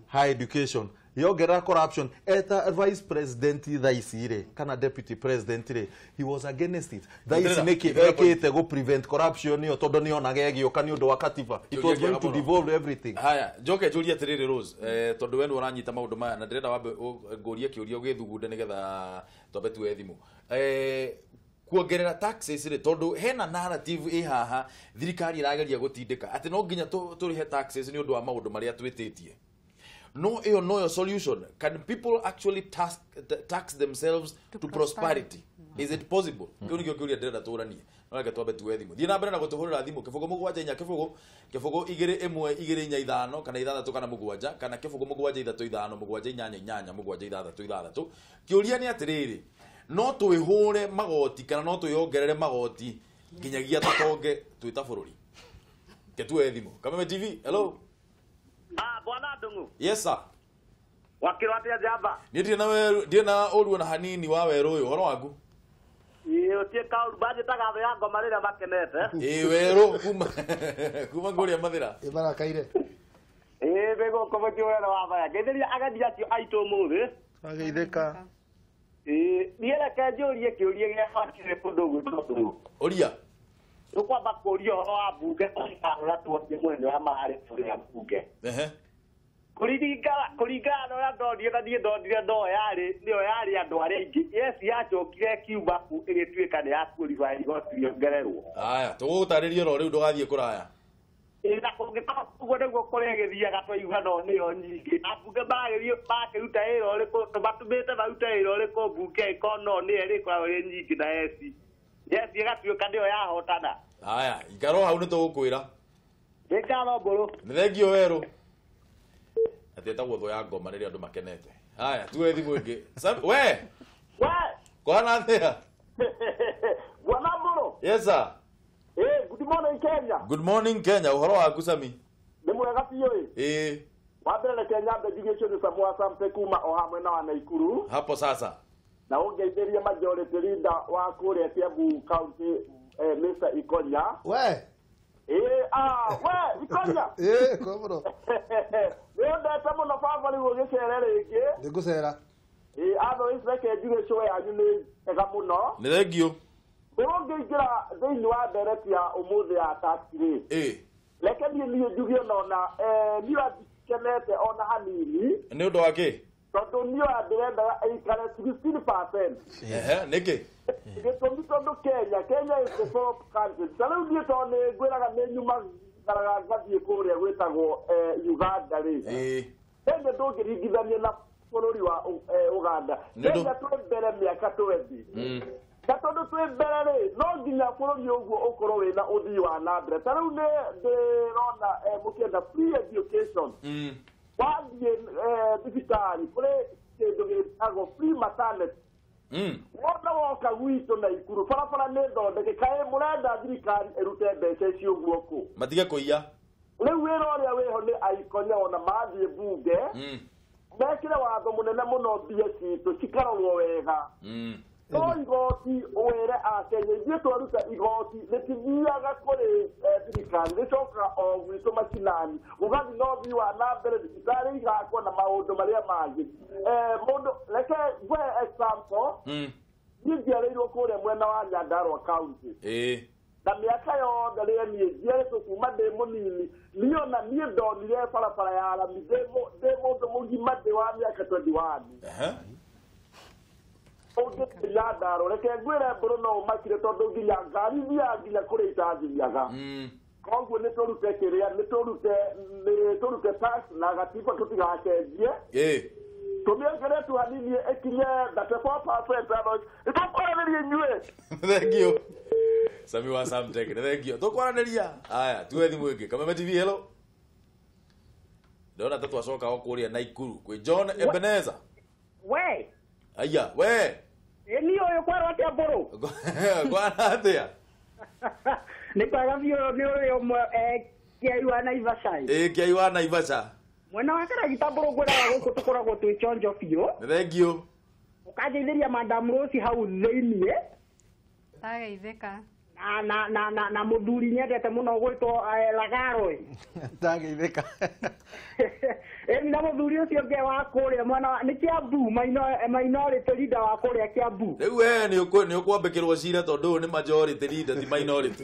Higher Education. Yongerera corruption. Eta vice president thaa ici rĩ, kana deputy president rĩ, he was against it. Thaa ici nĩkĩ ekĩte gũ prevent corruption ĩyo, tondũ nĩonaga ĩgĩũka nĩ ũndũ wa katiba? It was going to devolve everything. Haya, njoke njũrie atĩrĩrĩ, Rose, tondũ we nĩ ũranyita maũndũ maya na ndĩrenda wambe ngũrie kĩũria ũgĩthugunde nĩgetha twambe tuoe thimũ. Kuongerera taxes rĩ, tondũ hena narrative ĩ haha thirikari ĩrageria gũtindĩka atĩ no nginya tũrĩhe taxes nĩ ũndũ wa maũndũ marĩa twĩtĩtie, no ĩyo noyo solution? Can people actually tax themselves to prosperity? Is it possible? Kĩu nĩkĩo kĩũria ndĩrenda tũranie, no reke twambe tuoe thimũ. Thiĩ na mbere na gũtũhũrĩra thimũ 0 7 4 0 0 2 1 2 4 5 kana 6 kana 7 kana 0 7 3 5 7 8 8 7 6 6. Kĩũria nĩ atĩrĩrĩ, no twĩhũre magoti kana no twĩongerere magoti nginyagia tũtonge twĩ ta bũrũri? Ke tuoe thimũ. Kameme TV, hello. Ah, bwana Ndung'u. Yes sir. Wakĩrwo atĩa njamba? Niĩ ndirĩ na weru, ndirĩ na ũru ona hanini wa werũ ũyũ. Ũhoro waku? Ĩĩ, ũtiĩ kaũru, banjĩtaga thũ ya ngoma rĩrĩa makenete. Ĩĩ, werũ kuma kũrĩa Mathĩra. Ĩ marakaire. Ĩĩ, wĩ gũkũ mũciĩ werũ wa Baya. Ngeithĩria ageni acio aitũ ũmũthĩ. Ageithĩka. Ĩĩ, niĩ reke njũrie kĩũria gĩa bakĩrĩ kũndũ gwitũ Ndung'u. Ũria. Tũkwamba kũria ũhoro wa mbunge ũrĩa tuonire mũnene wa marĩ kũrĩa mbunge. Ehe. Kũringana na ũrĩa ndonire, na niĩ ndonire no yarĩ nĩyo yarĩ andũ arĩa aingĩ, yes, yacokire ĩkiuma kũ ĩgĩtuĩka nĩ ya qualify igoti rĩongererwo. Aya, tũgũgũtarĩria oro rĩu, ndũgathiĩ kũraya. Ĩĩ, na kũngĩkorwo ũguo nĩguo kũrĩa ĩgĩthiaga, twaigua no nĩyo nyingĩ. Ambunge maragĩthiĩ makĩruta wĩra ũrĩkũ? Tũmatũmĩte marute wĩra ũrĩkũ mbunge ĩkorwo no nĩyo ĩrĩkoragwo ĩ nyingĩ na yes, yes, ĩgatuĩka nĩyo yahotana? Aya, ikara hau nĩ tũgũkwĩra. Nĩ ngatho mbũrũ. Nĩ thengio werũ. Atĩ etagwo thũ ya ngoma rĩrĩa andũ makenete. Haya, tuoe thimũ ĩngĩ. We. We. Kwana atĩa? Bwana Mbũrũ. Yes sir. Ĩĩ, good morning Kenya. Good morning Kenya, ũhoro waku Sami? Nĩ mwega biũ ĩ. Ĩĩ. Wa mbere reke nyambe njuge ũcio nĩ Samoa Sampe kuma o hamwe na wa Naikuru. Hapo sasa. Na ũngeithĩrie majority leader wa kũrĩa Kiambu County, Mr. Ikonya. We. Ĩĩ, ah, we Ikonya. Ĩĩ, kwa mũno. Nĩ ũndete mũno baba, rĩu ũgĩcere rĩngĩ. Nĩ ngũcera. Ĩĩ, otherwise reke njuge show yanyu nĩ njega mũno. Nĩ thengio. Ũngĩingĩra thĩinĩ wa ndereti ya ũmũthĩ ya tax rĩ. Ĩĩ. Reke niĩ njuge ona niĩ ndikenete ona hanini. Nĩ ũndũ wa kĩ? Tondũ niĩ ndĩrendaga ĩikare 16%. Ehe, nĩkĩ? Gĩtũmi tondũ Kenya is the top country. Ta rĩu niĩ tondũ nĩ ngwĩraga nĩ nyumagaraga ngathiĩ kũrĩa gwĩtagwo Uganda rĩ. Ĩĩ. Kenya ndũngĩringithania na bũrũri wa Uganda. Kenya twĩ mbere mĩaka 20. Na tondũ twĩ mbere rĩ, no nginya bũrũri ũguo ũkorwo wĩna ũthii wa na mbere. Ta rĩu nĩ ndĩrona mũkĩenda free education. Wathiĩ thibitarĩ kũrĩ kĩndũ gĩtagwo free maternity. Wona woka gwitũ Naikuru barabara nĩ thondeke, kaĩ mũrenda thirikari ĩrute mbeca icio ũguo kũ? Matige kũiya. Rĩu wĩra ũrĩa wĩho nĩ Aikonya ona mathiĩ mbunge mekĩre watho mũnene mũno, mbia citũ cikarorwo wega. No igoti wĩre Akenya ithuĩ twaruta igoti rĩtithiaga kũrĩ thirikari, rĩcokaga o gwitũ macinani, gũgathiĩ na ũthii wa na mbere, thibitarĩ igakwo na maũndũ marĩa mangĩ. Mũndũ reke ngũhe example, niĩ njiarĩirwo kũrĩa mwena wa Nyandarua County. Ĩĩ. Na mĩaka yothe rĩrĩa niĩ njiarĩtwo kuma ndĩ mũnini, niĩ ona niĩ ndonire barabara ya rami ndĩ mũndũ mũgima, ndĩ wa mĩaka 21. Ehe. Ũngĩthiĩ Nyandarua, reke ngwĩre mbũrũ no ũmakire tondũ nginya ngari ithiaga nginya kũrĩa itathiaga. Koguo nĩ tũrute kĩrĩa, nĩ tũrute tax na gatiba tũtigacenjie. Ĩĩ. Tũmĩongerere tu hanini ĩkinye 34%. Nĩtũkwaranĩria inyuĩ. Thank you. Sami wa Samtech, nĩ thengio. Tũkwaranĩria. Aya, tuoe thimũ ĩngĩ. Kameme TV, hello. Ndĩrona ta twacoka o kũrĩa Naikuru kwĩ John Ebenezer. We. Aya, we. Ĩ niĩ ũyũ kwerwo atĩa mbũrũ? Kwana atĩa? Nĩ kwega biũ, nĩ ũyũ ũmwe Kĩai wa Naivasha. Ĩĩ, Kĩai wa Naivasha. Mwena wa Karagita mbũrũ ngwĩraga gũkũ tũkoragwo twĩ chonjo biũ. Nĩ thengio. Ũkangeithĩria Madam Rose hau thĩiniĩ. Ndageithĩka. Na na na na muthuri nyendete muno gwitwo Lagaro. Ndageithĩka. Na muthuri ucio nge wa kuria mwana ni Kiambu minority leader wa kuria Kiambu. Riu we ni ukwambikirwo cira tondu ni majority leader ti minority.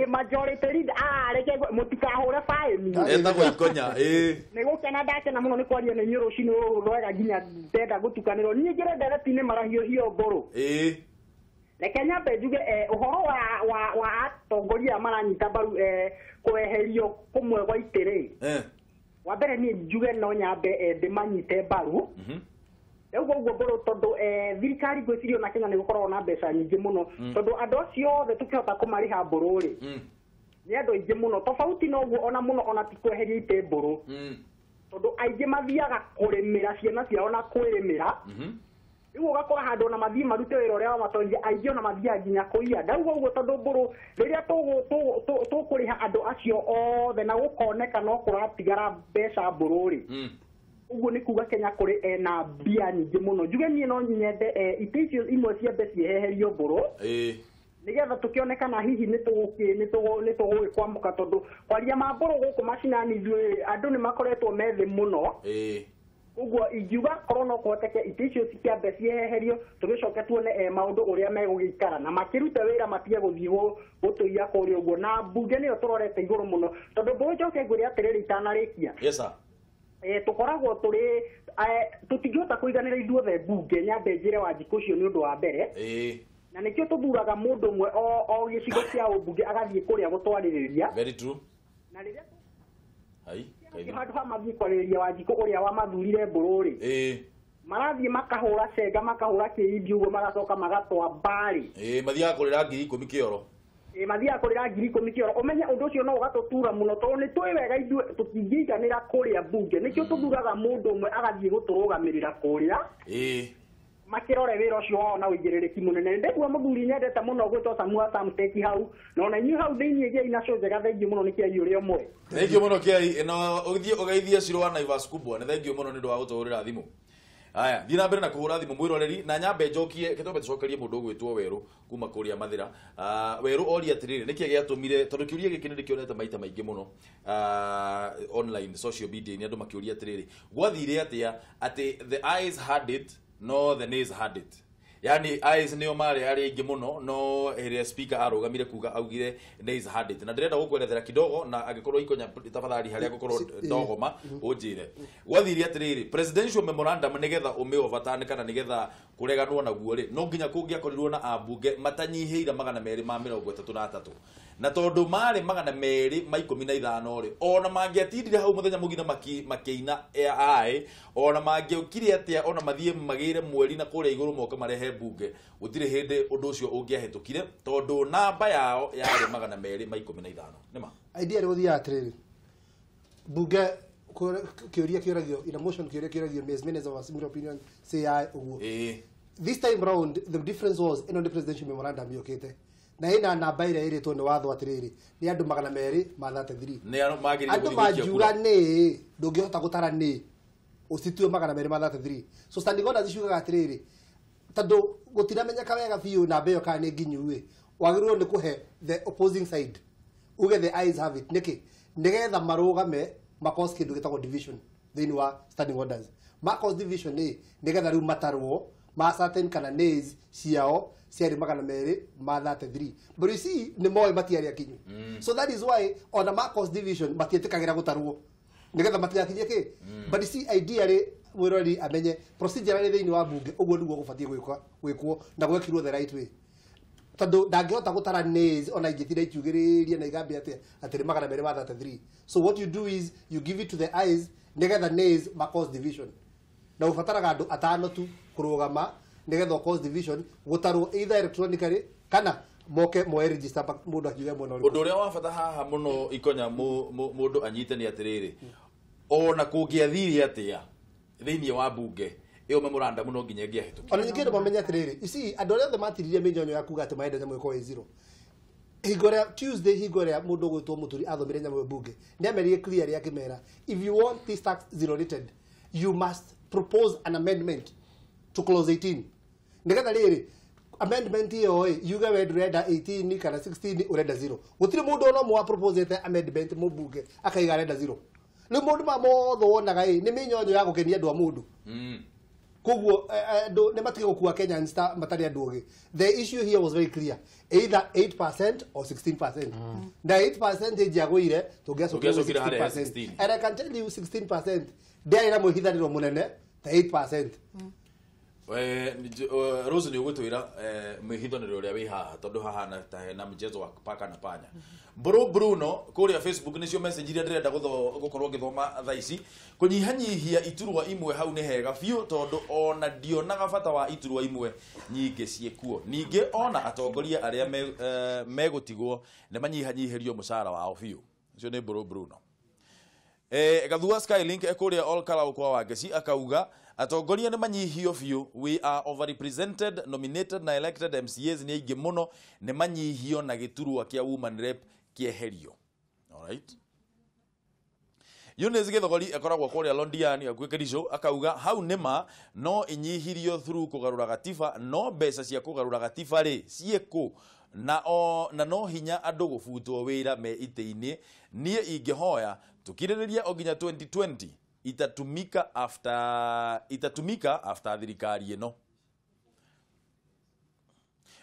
Majority leader reke mutikahure fine. Etagwo Ikonya. Ni gukena ndakena muno ni kwaria na inyuĩ rũcinĩ rũrũ rwega nginya ndenda gutukanirwo. Niĩ ngĩre ndereti-inĩ marahiũhio mbũrũ. Reke nyambe njuge ũhoro wa atongoria maranyita mbaru kweherio kũmwe gwa itĩ-rĩ. Wa mbere niĩ njuge no nyambe ndĩmanyite mbaru. Rĩu ũguo mbũrũ tondũ thirikari ngwĩciria ona Kenya nĩ gũkoragwo na mbeca nyingĩ mũno. Tondũ andũ acio othe tũkĩhota kũmarĩha mbũrũ-rĩ, nĩ andũ aingĩ mũno. Tofauti na ũguo ona mũno ona ti kweheria itĩ mbũrũ. Tondũ aingĩ mathiaga kũrĩmĩra ciana ciao na kwĩrĩmĩra. Rĩu ũgakora handũ ona mathiĩ marute wĩra ũrĩa wamatongia aingĩ ona mathiaga nginya kũiya. Ndauga ũguo tondũ mbũrũ rĩrĩa tũkũrĩha andũ acio othe na gũkoneka no kũratigara mbeca mbũrũ-rĩ, ũguo nĩ kuga Kenya kũrĩ ena mbia nyingĩ mũno. Njuge niĩ no nyende itĩ icio imwe ciambe cieherio mbũrũ nĩgetha tũkĩonekana hihi nĩ tũgũgĩkwamũka tondũ kwaria ma mbũrũ gũkũ macinani ithuĩ andũ nĩ makoretwo me thĩ mũno. Ũguo ingiuga korwo no kũhoteke itĩ icio cikĩambe cieherio tũgĩcoke tuone maũndũ ũrĩa megũgĩikara na makĩrute wĩra matige gũthiĩ gũtũiya kũrĩa ũguo. Na mbunge nĩyo tũrorete igũrũ mũno tondũ mbũrũ njoke ngwĩre atĩrĩrĩ itanarĩkia. Yes sir. Tũkoragwo tũrĩ tũtingĩhota kũiganĩra ithuothe mbunge. Nyambe njĩre Wanjikũ ũcio nĩ ũndũ wa mbere. Na nĩkĩo tũthuraga mũndũ ũmwe o gĩcigo kĩa ũmbunge agathiĩ kũrĩa gũtwarĩrĩria. Very true. Na rĩrĩa ai handũ ha mathiĩ kwarĩrĩria Wanjikũ ũrĩa wamathurire mbũrũ-rĩ, marathiĩ makahũra cenga makahũra kĩindi ũguo magacoka magatwa mbarĩ. Mathiaga kũrĩra 10,000 kĩoro. Mathiaga kũrĩra 10,000 kĩoro. Ũmenye ũndũ ũcio no ũgatũtura mũno tondũ nĩ tũĩ wega ithuĩ tũtingĩiganĩra kũrĩa mbunge. Nĩkĩo tũthuraga mũndũ ũmwe agathiĩ gũtũrũgamĩrĩra kũrĩa makĩrore wĩra ũcio wao na ũigĩrĩrĩki mũnene. Ndĩguo mũthuri nyendete mũno gwĩtwo Samuel Samteki hau na ona inyuĩ hau thĩinĩ gĩai nacio njega. Thengiũ mũno nĩ Kĩai ũrĩa ũmwe. Thengiũ mũno Kĩai, na ũthiĩ ũgeithie Shiro wa Naivas Kubwa. Nĩ thengiũ mũno nĩ ũndũ wa gũtũhũrĩra thimũ. Aya, thiĩ na mbere na kũhũra thimũ mwĩroreri na nyambe njokie kĩtombe tũcokerie mũndũ ũgwĩtwo Werũ kuma kũrĩa Mathĩra. Werũ oria atĩrĩrĩ, nĩkĩ gĩatũmire tondũ kĩũria gĩkĩ nĩ ndĩkĩonete maita maingĩ mũno online social media nĩ andũ makĩũria atĩrĩrĩ, gwathire atĩa atĩ the eyes had it no the nays had it. Yani ayes nĩo marĩ arĩa aingĩ mũno no ĩrĩa speaker arũgamire kuga augire nays had it. Na ndĩrenda gũkwerethera kidogo na angĩkorwo Ikonya tafadhali harĩa ngũkorwo ndogoma ũnjĩre. Gwathire atĩrĩrĩ, presidential memorandum nĩgetha ũmĩ overturn kana nĩgetha kũreganwo naguo rĩ, no nginya kũngĩakorirwo na ambunge matanyihĩire 233 na tondũ marĩ 215 rĩ, ona mangĩatindire hau mũthenya mũgima makĩina aĩ, ona mangĩokire atĩa, ona mathiĩ magĩre mweri na kũrĩa igũrũ moke marehe mbunge, gũtirĩ hĩndĩ ũndũ ũcio ũngĩahĩtũkire tondũ namba yao yarĩ 215. Nĩma idea nĩ gũthiaga atĩrĩrĩ, mbunge kĩũria kĩũragio in a motion kĩũria kĩũragio as many as our similar opinion say aye ũguo. This time round the difference was ĩno nĩ presidential memorandum yũkĩte na ĩna namba ĩrĩa ĩrĩtwo nĩ watho atĩrĩrĩ nĩ andũ 233 andũ mangiuga nĩ ndũngĩhota gũtara nĩ ũcitue 233. So standing orders ciugaga atĩrĩrĩ tondũ gũtiramenyeka wega biũ namba ĩyo kana nĩ nginyu ĩ, wagĩrĩirwo nĩ kũhe the opposing side uge the eyes have it. Nĩkĩ? Nĩgetha marũgame makos kĩndũ gĩtagwo division thĩinĩ wa standing orders. Makos division nĩ nĩgetha rĩu matarwo ma certain kana nays ciao ciarĩ 233. But you see nĩ moĩ matiarĩ akinyu. So that is why ona makos division matiĩtĩkagĩra gũtarwo nĩgetha matigakinye kĩ. But you see idea rĩ mwĩroreri amenye procedure thĩinĩ wa bunge ũguo nĩguo gũbatiĩ gwĩkwo na gwekirwo the right way. Tondũ ndangĩhota gũtara nays ona ingĩtinda ikiugĩrĩria na igambia atĩa atĩ nĩ 233. So what you do is you give it to the eyes nĩgetha nays ma cause division. Na ũbataraga andũ atano tu kũrũgama nĩgetha cause division gũtarwo either electronically kana moke moe register mũndũ akiuge mwena ũrĩkũ. Ũndũ ũrĩa wa bata haha mũno Ikonya mũndũ anyite nĩ atĩrĩrĩ, ona kũngĩathire atĩa thĩinĩ wa bunge ĩyo memorandum no nginya ĩngĩahĩtũkire. Ona ningĩ andũ mamenye atĩrĩrĩ, you see andũ arĩa othe matiririe mĩnyonyo ya kuga atĩ marenda nyamũ ĩkorwo ĩ zero. Hingo ĩrĩa Tuesday hingo ĩrĩa mũndũ ũgwĩtwo Mũturi athomire nyamũ ĩyo bunge nĩ amerire clearly akĩmera if you want this tax zero rated you must propose an amendment to clause 18 nĩgetha rĩrĩ Amendment ĩyo ĩ yuge we ndũrenda 18 kana 16, ũrenda 0. Gũtirĩ mũndũ ona ũmwe wa proposete amendment mũmbunge akaiga arenda 0. Rĩu maũndũ maya mothe wonaga ĩ nĩ mĩnyonyo ya gũkenia andũ a mũndũ. Koguo andũ nĩ matige gũkua Kenyans ta matarĩ andũ ogĩ. The issue here was very clear, either 8% or 16%. Na 8% ĩngiagũire, tũngĩacokire Tũngĩacokire harĩa 16%. 16. And I can tell you 16% ndĩarĩ na mwĩhithanĩro mũnene ta 8%. Rose, nĩ ũgũtwĩra mwĩhithanĩro ũrĩa wĩ haha, tondũ hahana ta hena mchezo wa paka na panya. Bro Bruno kũrĩa Facebook, nĩcio message iria ndĩrenda gũkorwo ngĩthoma thaa ici. Kũnyihanyihia iturwa imwe hau nĩ hega biũ, tondũ ona ndionaga bata wa iturwa imwe nyingĩ ciĩkuo. Ningĩ ona atongoria arĩa megũtigwo nĩ manyihanyihĩrio mũcara wao biũ. Ũcio nĩ Bro Bruno. Gathua Skylink ekũrĩa Ol Kalou kwa Wangeci akauga atongoria nĩ manyihio biũ. We are overrepresented. Nominated na elected MCAs nĩ aingĩ mũno, nĩ manyihio na gĩturwa kĩa woman rep kĩeherio. Alright. Eunice Gĩthogori akoragwo kũrĩa Londiani hakuhĩ Kericho akauga hau nĩma no inyihirio through kũgarũra gatiba, no mbeca cia kũgarũra gatiba rĩ ciĩkũ? Na o na no hinya andũ gũbutwo wĩra me itĩ-inĩ. Niĩ ingĩhoya tukirĩrĩrie o nginya 2020, itatumika after thirikari ĩno.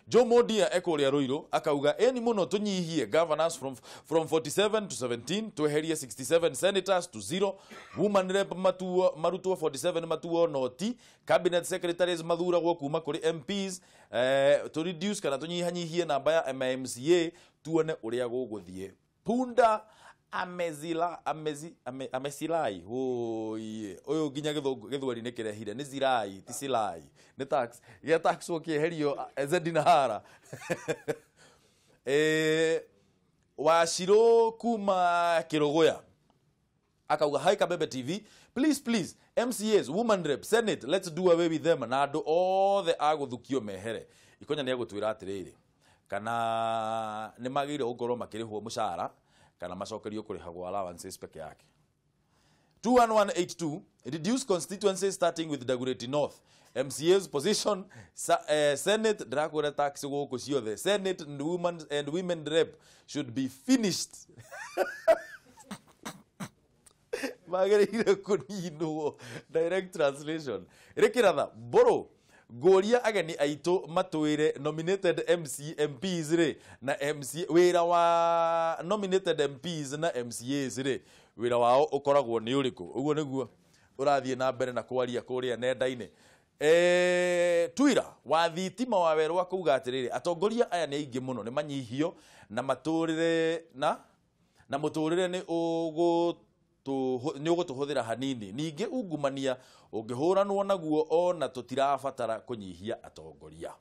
Joe Modia ekũrĩa Ruiru akauga ĩni mũno tũnyihie governors from 47 to 17, tweherie 67 senators to 0, woman rep matuo marutwo 47 matuo noti, cabinet secretaries mathuragwo kuma kũrĩ MPs, to reduce kana tũnyihanyihie namba ya MMCA, tuone ũrĩa gũgũthiĩ. Punda amezila amezi amesilai oye, ũyũ nginya gĩthweri nĩ kĩrehire nĩ zirai ti silai, nĩ tax gĩa tax ũkĩeherio Zedinahara. Wacirũ kuma Kĩrũgũya akauga, "Hi Kabebe TV, please, please, MCAs, woman rep, senate, let's do away with them na andũ othe a gũthukio mehere." Ikonya nĩ egũtwĩra atĩrĩrĩ, kana nĩ magĩrĩire gũkorwo makĩrĩhwo mũcara kana macokerio kũrĩhagwo allowances peke yake. 21182, reduce constituencies starting with Dagoretti North, MCA's position, senate, ndĩrakwĩra tax gũkũ ciothe, senate and women rep should be finished, magĩrĩire kũninwo. Direct translation. Rĩkĩratha mbũrũ ngũria ageni aitũ matwĩre nominated MC MPs rĩ na MC, wĩra wa nominated MPs na MCAs rĩ, wĩra wao ũkoragwo nĩ ũrĩkũ? Ũguo nĩguo ũrathiĩ na mbere na kwaria kũrĩa nenda-inĩ. Twira wa thitima wa werũ akauga atĩrĩrĩ, atongoria aya nĩ aingĩ mũno, nĩ manyihio na matũrĩre na mũtũrĩre nĩ ũgũtũhũthĩra hanini. Ningĩ ungumania ũngĩhũranwo naguo, ona tũtirabatara kũnyihia atongoria.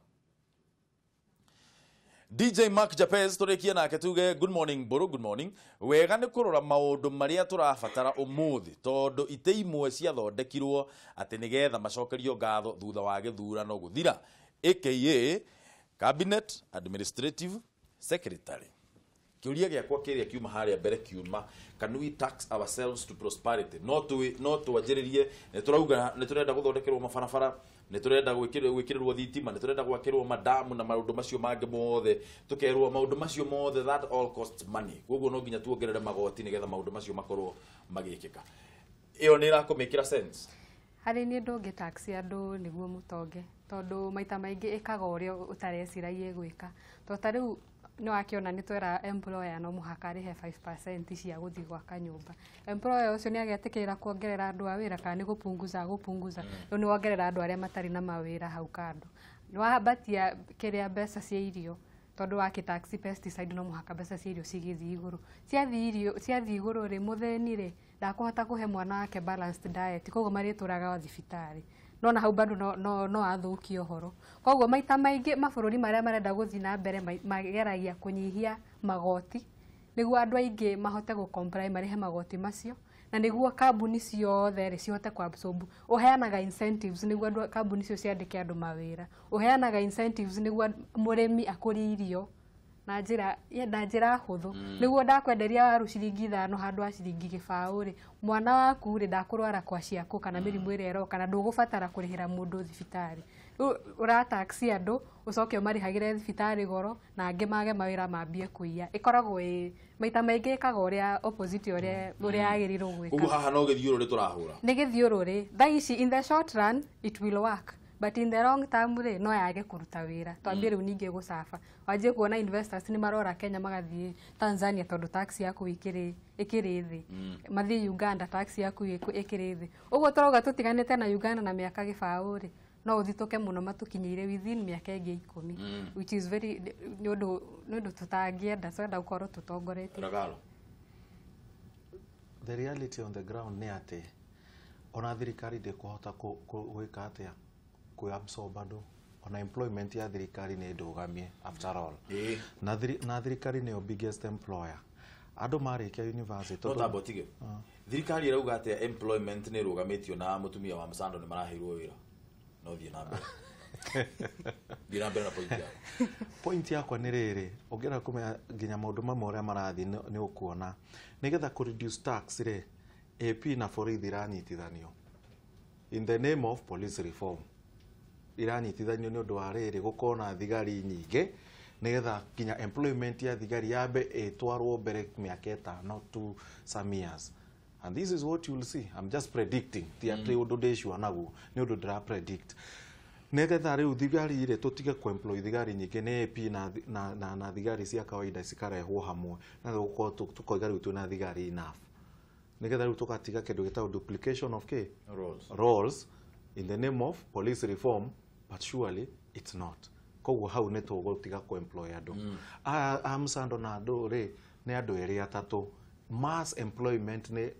DJ Mark Japez tũrĩkie nake tuge, "Good morning Mbũrũ." Good morning. Wega nĩ kũrora maũndũ marĩa tũrabatara ũmũthĩ, tondũ itĩ imwe ciathondekirwo atĩ nĩgetha macokerio ngatho thutha wa gĩthurano gũthira, aka cabinet administrative secretary. Kĩũria gĩakwa kĩrĩa kiuma harĩa mbere kiuma, can we tax ourselves to prosperity? No twanjĩrĩrie, nĩ tũrauga nĩ tũrenda gũthondekerwo mabarabara, nĩ tũrenda gwĩkĩrĩrwo thitima, nĩ tũrenda gwakĩrwo madamu na maũndũ macio mangĩ mothe, tũkerwo maũndũ macio mothe, that all costs money, koguo no nginya tuongerere magoti nĩgetha maũndũ macio makorwo magĩkĩka. Ĩyo nĩ ĩrakũmĩkĩra sense? Harĩ niĩ, ndũngĩ tax andũ nĩguo mũtonge, tondũ maita maingĩ ĩkaga ũrĩa ũtareciragia gwĩka. Tondũ ta rĩu nĩ wakĩona nĩ twera employer no mũhaka arĩhe 5% cia gũthiĩ gwaka nyũmba. Employer ũcio nĩ agetĩkĩra kuongerera andũ a wĩra kana nĩ gũpunguza agũpunguza? Rĩu nĩ wongerera andũ arĩa matarĩ na mawĩra hau kando, nĩ wambatia kĩrĩa mbeca cia irio, tondũ wakĩ tax pesticide, no mũhaka mbeca cia irio cigĩthiĩ igũrũ. Ciathiĩ irio ciathiĩ igũrũ rĩ, mũthĩni rĩ, ndakũhota kũhe mwana wake balanced diet, koguo marĩtũraga o thibitarĩ. Nona hau bado no athũkie ũhoro. Koguo maita maingĩ mabũrũri marĩa marenda gũthiĩ na mbere mageragia kũnyihia magoti nĩguo andũ aingĩ mahote gũ comply marĩhe magoti macio, na nĩguo kambuni ciothe rĩ cihote ku absorb. Ũheanaga incentives nĩguo andũ kambuni icio ciandĩke andũ mawĩra, ũheanaga incentives nĩguo mũrĩmi akũrie irio. Na na njĩra na njĩra hũthũ nĩguo ndakwenderia waru ciringi 5 handũ ha ciringi 0 rĩ, mwana waku rĩ ndakũrwara kwa ciaku kana mĩrimũ ĩrĩa ĩroka na ndũgũbatara kũrĩhĩra mũndũ thibitarĩ. Rĩu ũrataxi andũ ũcoke ũmarĩhagĩre thibitarĩ goro na angĩ mage mawĩra mambie kũiya. Ĩkoragwo ĩ maita maingĩ ĩkaga ũrĩa opposite ũrĩa yagĩrĩirwo gwĩka. Koguo haha no gĩthiũrũrĩ tũrahũra. Nĩ gĩthiũrũrĩ. Thaa ici in the short run it will work, but in the long term rĩ no yage kũruta wĩra. Twambie rĩu ningĩ gũcaba, wanjie kuona investors nĩ marora Kenya magathiĩ Tanzania tondũ tax yaku ĩkĩrĩ thĩ, mathiĩ Uganda tax yaku ĩkĩrĩ thĩ. Ũguo tũrauga tũtiganĩte na Uganda na mĩaka 0 rĩ, no ũthitũke mũno matũkinyĩire within mĩaka ĩngĩ 10, which is very nĩ ũndũ tũtangĩenda, twenda gũkorwo tũtongoretie. The reality on the ground nĩ atĩ ona thirikari ndĩkũhota gwĩka atĩa kwĩ absorb andũ, ona employment ya thirikari nĩ ndũgamie after all. Na thirikari nĩyo biggest employer. Andũ marĩkia university no tambo tige thirikari ĩrauga atĩa employment nĩ ĩrũgamĩtio na mũtumia wa Msando nĩ maraheirwo wĩra. No thiĩ na mbere. Thiĩ na mbere na point yaku. Point yakwa nĩ rĩrĩ, ũngĩenda kũmenya nginya maũndũ mamwe ũrĩa marathiĩ nĩ ũkuona nĩgetha kũ reduce tax rĩ, AP na borithi iranyitithanio in the name of police reform. Iranyitithanio nĩ ũndũ wa rĩrĩ gũkorwo na thigari nyingĩ nĩgetha nginya employment ya thigari yambe ĩtwarwo mbere mĩaka 5 to some years. And this is what you'll see. I'm just predicting. Ti atĩ ũndũ ndĩcua naguo, nĩ ũndũ ndĩra predict. Nĩgetha rĩu thigari rĩ tũtige kũ-employ thigari nyingĩ nĩ AP na thigari cia kawaida cikarehwo hamwe na gũkorwo tũkoiga rĩu twĩna thigari enough. Nĩgetha rĩu tũgatiga kĩndũ gĩtagwo duplication of roles in the name of police reform, but surely it's not. Koguo hau nĩ tũgũtiga kũ-employ andũ. A Msando na andũ rĩ nĩ andũ erĩ atatũ. Mass employment nĩ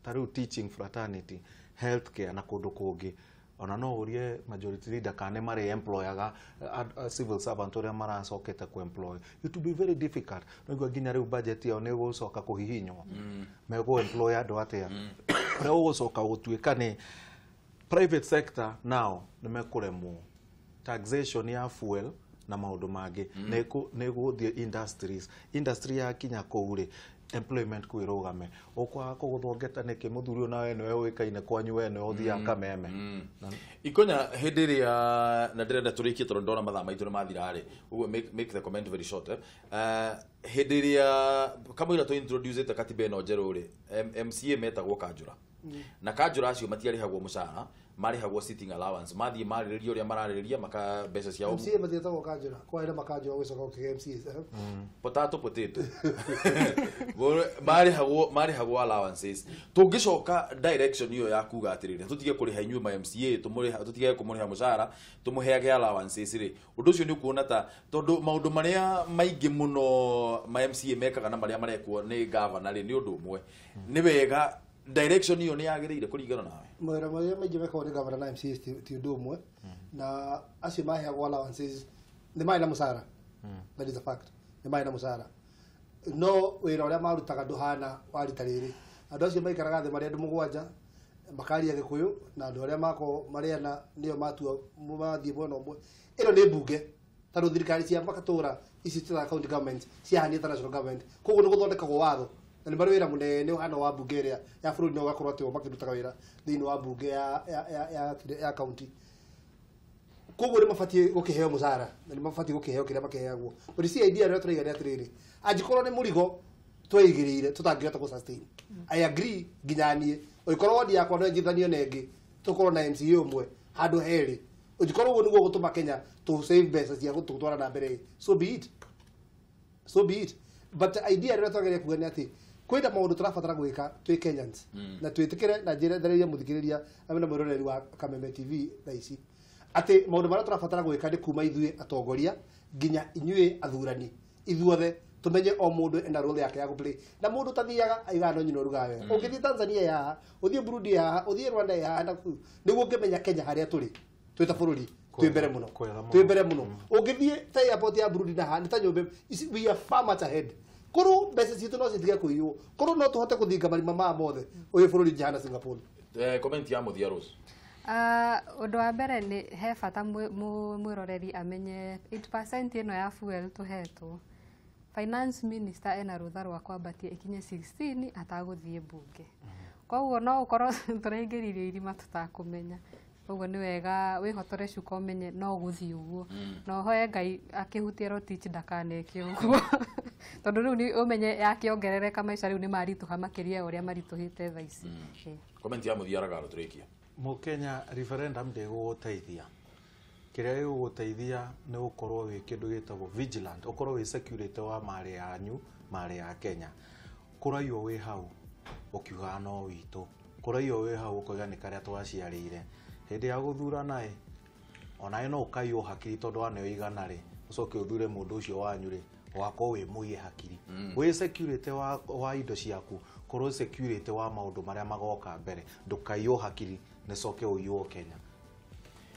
ta rĩu teaching fraternity, healthcare na kũndũ kũngĩ. Ona no ũrie majority leader kana marĩ employaga civil servant ũrĩa maracokete kũ-employ. It will be very difficult. Nĩguo nginya rĩu budget yao nĩ ĩgũcoka kũhihinywo. Megũ employ andũ atĩa? Ũrĩa ũgũcoka gũtuĩka nĩ private sector now nĩ mekũremwo. Taxation ya fuel na maũndũ mangĩ nĩ gũthiĩ industries. Industry yakinya kũu rĩ, employment kũ ĩrũgame. Ũkwaga kũgũthwo nĩkĩ mũthuri ũyũ nawe nĩwe ũĩkaine kwanyu we nĩwe ũthiaga kameme. Ikonya hĩndĩ ĩrĩa na ndĩrenda tũrĩkie tondũ ndona mathaa maitũ nĩ mathira rĩ, ũguo make the comment very short. Hĩndĩ ĩrĩa kamũira tũ introduce katiba ĩno njerũ rĩ, MCA metagwo kanjũra. Na kanjũra acio matiarĩhagwo mũcara, marĩhagwo sitting allowance. Mathiĩ marĩrĩria ũrĩa mararĩrĩria maka mbeca ciao. MCA matietagwo kanjũra, kwarĩ na makanjũra gũcoka gũkĩgĩa MCAs. Potato potato. Marĩhagwo allowances. Tũngĩcoka direction ĩyo ya kuga atĩrĩrĩ, tũtige kũrĩha inyuĩ ma MCA, tũtige kũmũrĩha mũcara, tũmũheage allowances rĩ. Ũndũ ũcio nĩ ũkuona ta tondũ maũndũ marĩa maingĩ mũno ma MCA mekaga na marĩa marekwo nĩ governor rĩ nĩ ũndũ ũmwe. Nĩ wega direction ĩyo nĩ yagĩrĩire kũringana nawe. Mawĩra marĩa maingĩ mekagwo nĩ governor na MCAs ti ũndũ ũmwe, na acio maheagwo allowances nĩ marĩ na mũcara. That is a fact. Nĩ marĩ na mũcara. No wĩra ũrĩa marutaga ndũhana wa rita rĩrĩ. Andũ acio maikaraga thĩ marĩ andũ 7 makaria Gĩkũyũ na andũ arĩa makorwo marĩ ana nĩo matua mathiĩ mwena ũmwe. Ĩno nĩ mbunge tondũ thirikari cia makatũra ici cia county government ciahanĩte ta national government. Koguo nĩ gũthondekagwo watho na nĩ marĩ wĩra mũnene ũhana wa mbunge ĩrĩa ya bũrũri no ũgakorwo atĩ o makĩrutaga wĩra thĩinĩ wa mbunge ya county. Koguo nĩ mabatiĩ gũkĩheo mũcara na nĩ mabatiĩ gũkĩheo kĩrĩa makĩheagwo. But you see idea ĩrĩa tũraiga nĩ atĩrĩrĩ, angĩkorwo nĩ mũrigo tweigĩrĩire tũtangĩhota kũ sustain. I agree nginya niĩ ũngĩkorwo wodi yakwa no ĩnyitithanio na ĩngĩ tũkorwo na MCA ũmwe handũ herĩ, ũngĩkorwo ũguo nĩguo gũtũma Kenya tũ save mbeca cia gũtũtwara na mbere, so be it. So be it. But idea ĩrĩa twagĩrĩire kuga nĩ atĩ kwĩna maũndũ tũrabatara gwĩka twĩ Kenyans na twĩtĩkĩre na njĩra thereria mũthikĩrĩria na mwĩroreri wa Kameme TV thaa ici atĩ maũndũ marĩa tũrabatara gwĩka nĩ kuma ithuĩ atongoria nginya inyuĩ athurani ithuothe tumenye o mundu ena role yake ya guplay na mundu tathiaga aigaga no nyina urugaga wega. Ũngĩthiĩ Tanzania ya ũthiĩ Burundi ya ũthiĩ Rwanda ya na kuu nĩguo ũngĩmenya Kenya harĩa tũrĩ twĩ ta bũrũri twĩ mbere mũno twĩ mbere mũno. Ũngĩthiĩ ta airport ya Burundi na haha nĩ ta nyũmba, we are far much ahead. Korwo mbeca citũ no citige kũiywo, korwo no tũhote kũthinga marima maya mothe ũyũ bũrũri njihana Singapore. Comment ya mũthia Rose. Ũndũ wa mbere nĩ he bata mwĩroreri amenye 8% ĩno ya fuel tũhetwo, finance minister ena rũtha rwa kwambatia ikinye 16 atagũthiĩ mbunge. Koguo no ũkorwo tũraingĩririo irima tũtakũmenya. Koguo nĩ wega wĩhotore cuka ũmenye no gũthiĩ ũguo, na ũhoe Ngai akĩhutia Rotich ndakaneke ũguo, tondũ rĩu nĩ ũmenye yakĩongerereka maica rĩu nĩ maritũha makĩria ya ũrĩa maritũhĩte thaa ici. Comment ya mũthia, Ragaro, tũrĩkie. Mũkenya, referendum ndĩgũgũteithia. Kĩrĩa gĩgũgũteithia nĩ gũkorwo wĩ kĩndũ gĩtagwo vigilant, ũkorwo wĩ security wa marĩ yanyu, marĩ ya Kenya. Kũraiywo wĩ hau ũkiugaga no witũ, kũraiywo wĩ hau ũkoiga nĩ karĩa twaciarĩire. Hĩndĩ ya gũthurana ĩ, onawe no ũkaiywo hakiri tondũ waneo 100 rĩ, ũcoke ũthure mũndũ ũcio wanyu rĩ, ũgakorwo wĩ mũiye hakiri. Wĩ security wa indo ciaku, korwo security wa maũndũ marĩa magoka mbere, ndũkaiywo hakiri nĩcoke ũiywo Kenya.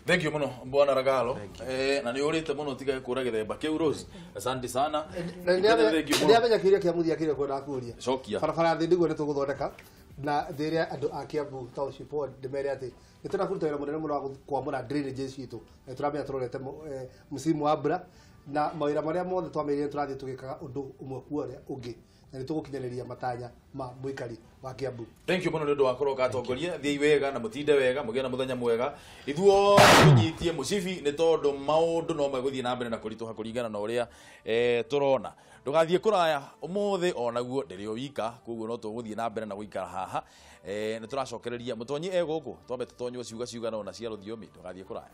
Thank you muno, bwana Ragalo, na nĩ ũrĩte mũno tiga kũra gĩthemba kĩu. Rose, asante sana. Thank you mũno. Nĩamenya kĩũria kĩa mũthia kĩrĩa kwenda kũria. Cokia. Barabara ya thĩ nĩguo nĩ tũgũthondeka, na thĩrĩa andũ a Kiambu Township Ward ndĩmere atĩ nĩ tũrakũruta wĩra mũnene mũno wa kwamũra drainages citũ, na tũramenya tũrorete msimu wa mbura, na mawĩra marĩa mothe twamerire tũrathiĩ tũgĩkaga ũndũ ũmwe kwa ũrĩa ũngĩ, na nĩ tũgũkinyanĩria matanya ma mũikari wa Kiambu. Thank you mũno nĩ ũndũ wa kũroka atongoria. Thiĩi wega na mũtinde wega, mũgĩe na mũthenya mwega. Ithuothe tũnyitie mũcibi nĩ tondũ maũndũ no megũthiĩ na mbere na kũritũha kũringana na ũrĩa tũrona. Ndũgathiĩ kũraya, ũmũthĩ onaguo ndĩrĩ o wika, koguo no tũgũthiĩ na mbere na gũikara haha. Nĩ tũracokereria mũtonyi e gũkũ, twambe tũtonywo ciuga ciugana ona cia rũthiomi. Ndũgathiĩ kũraya.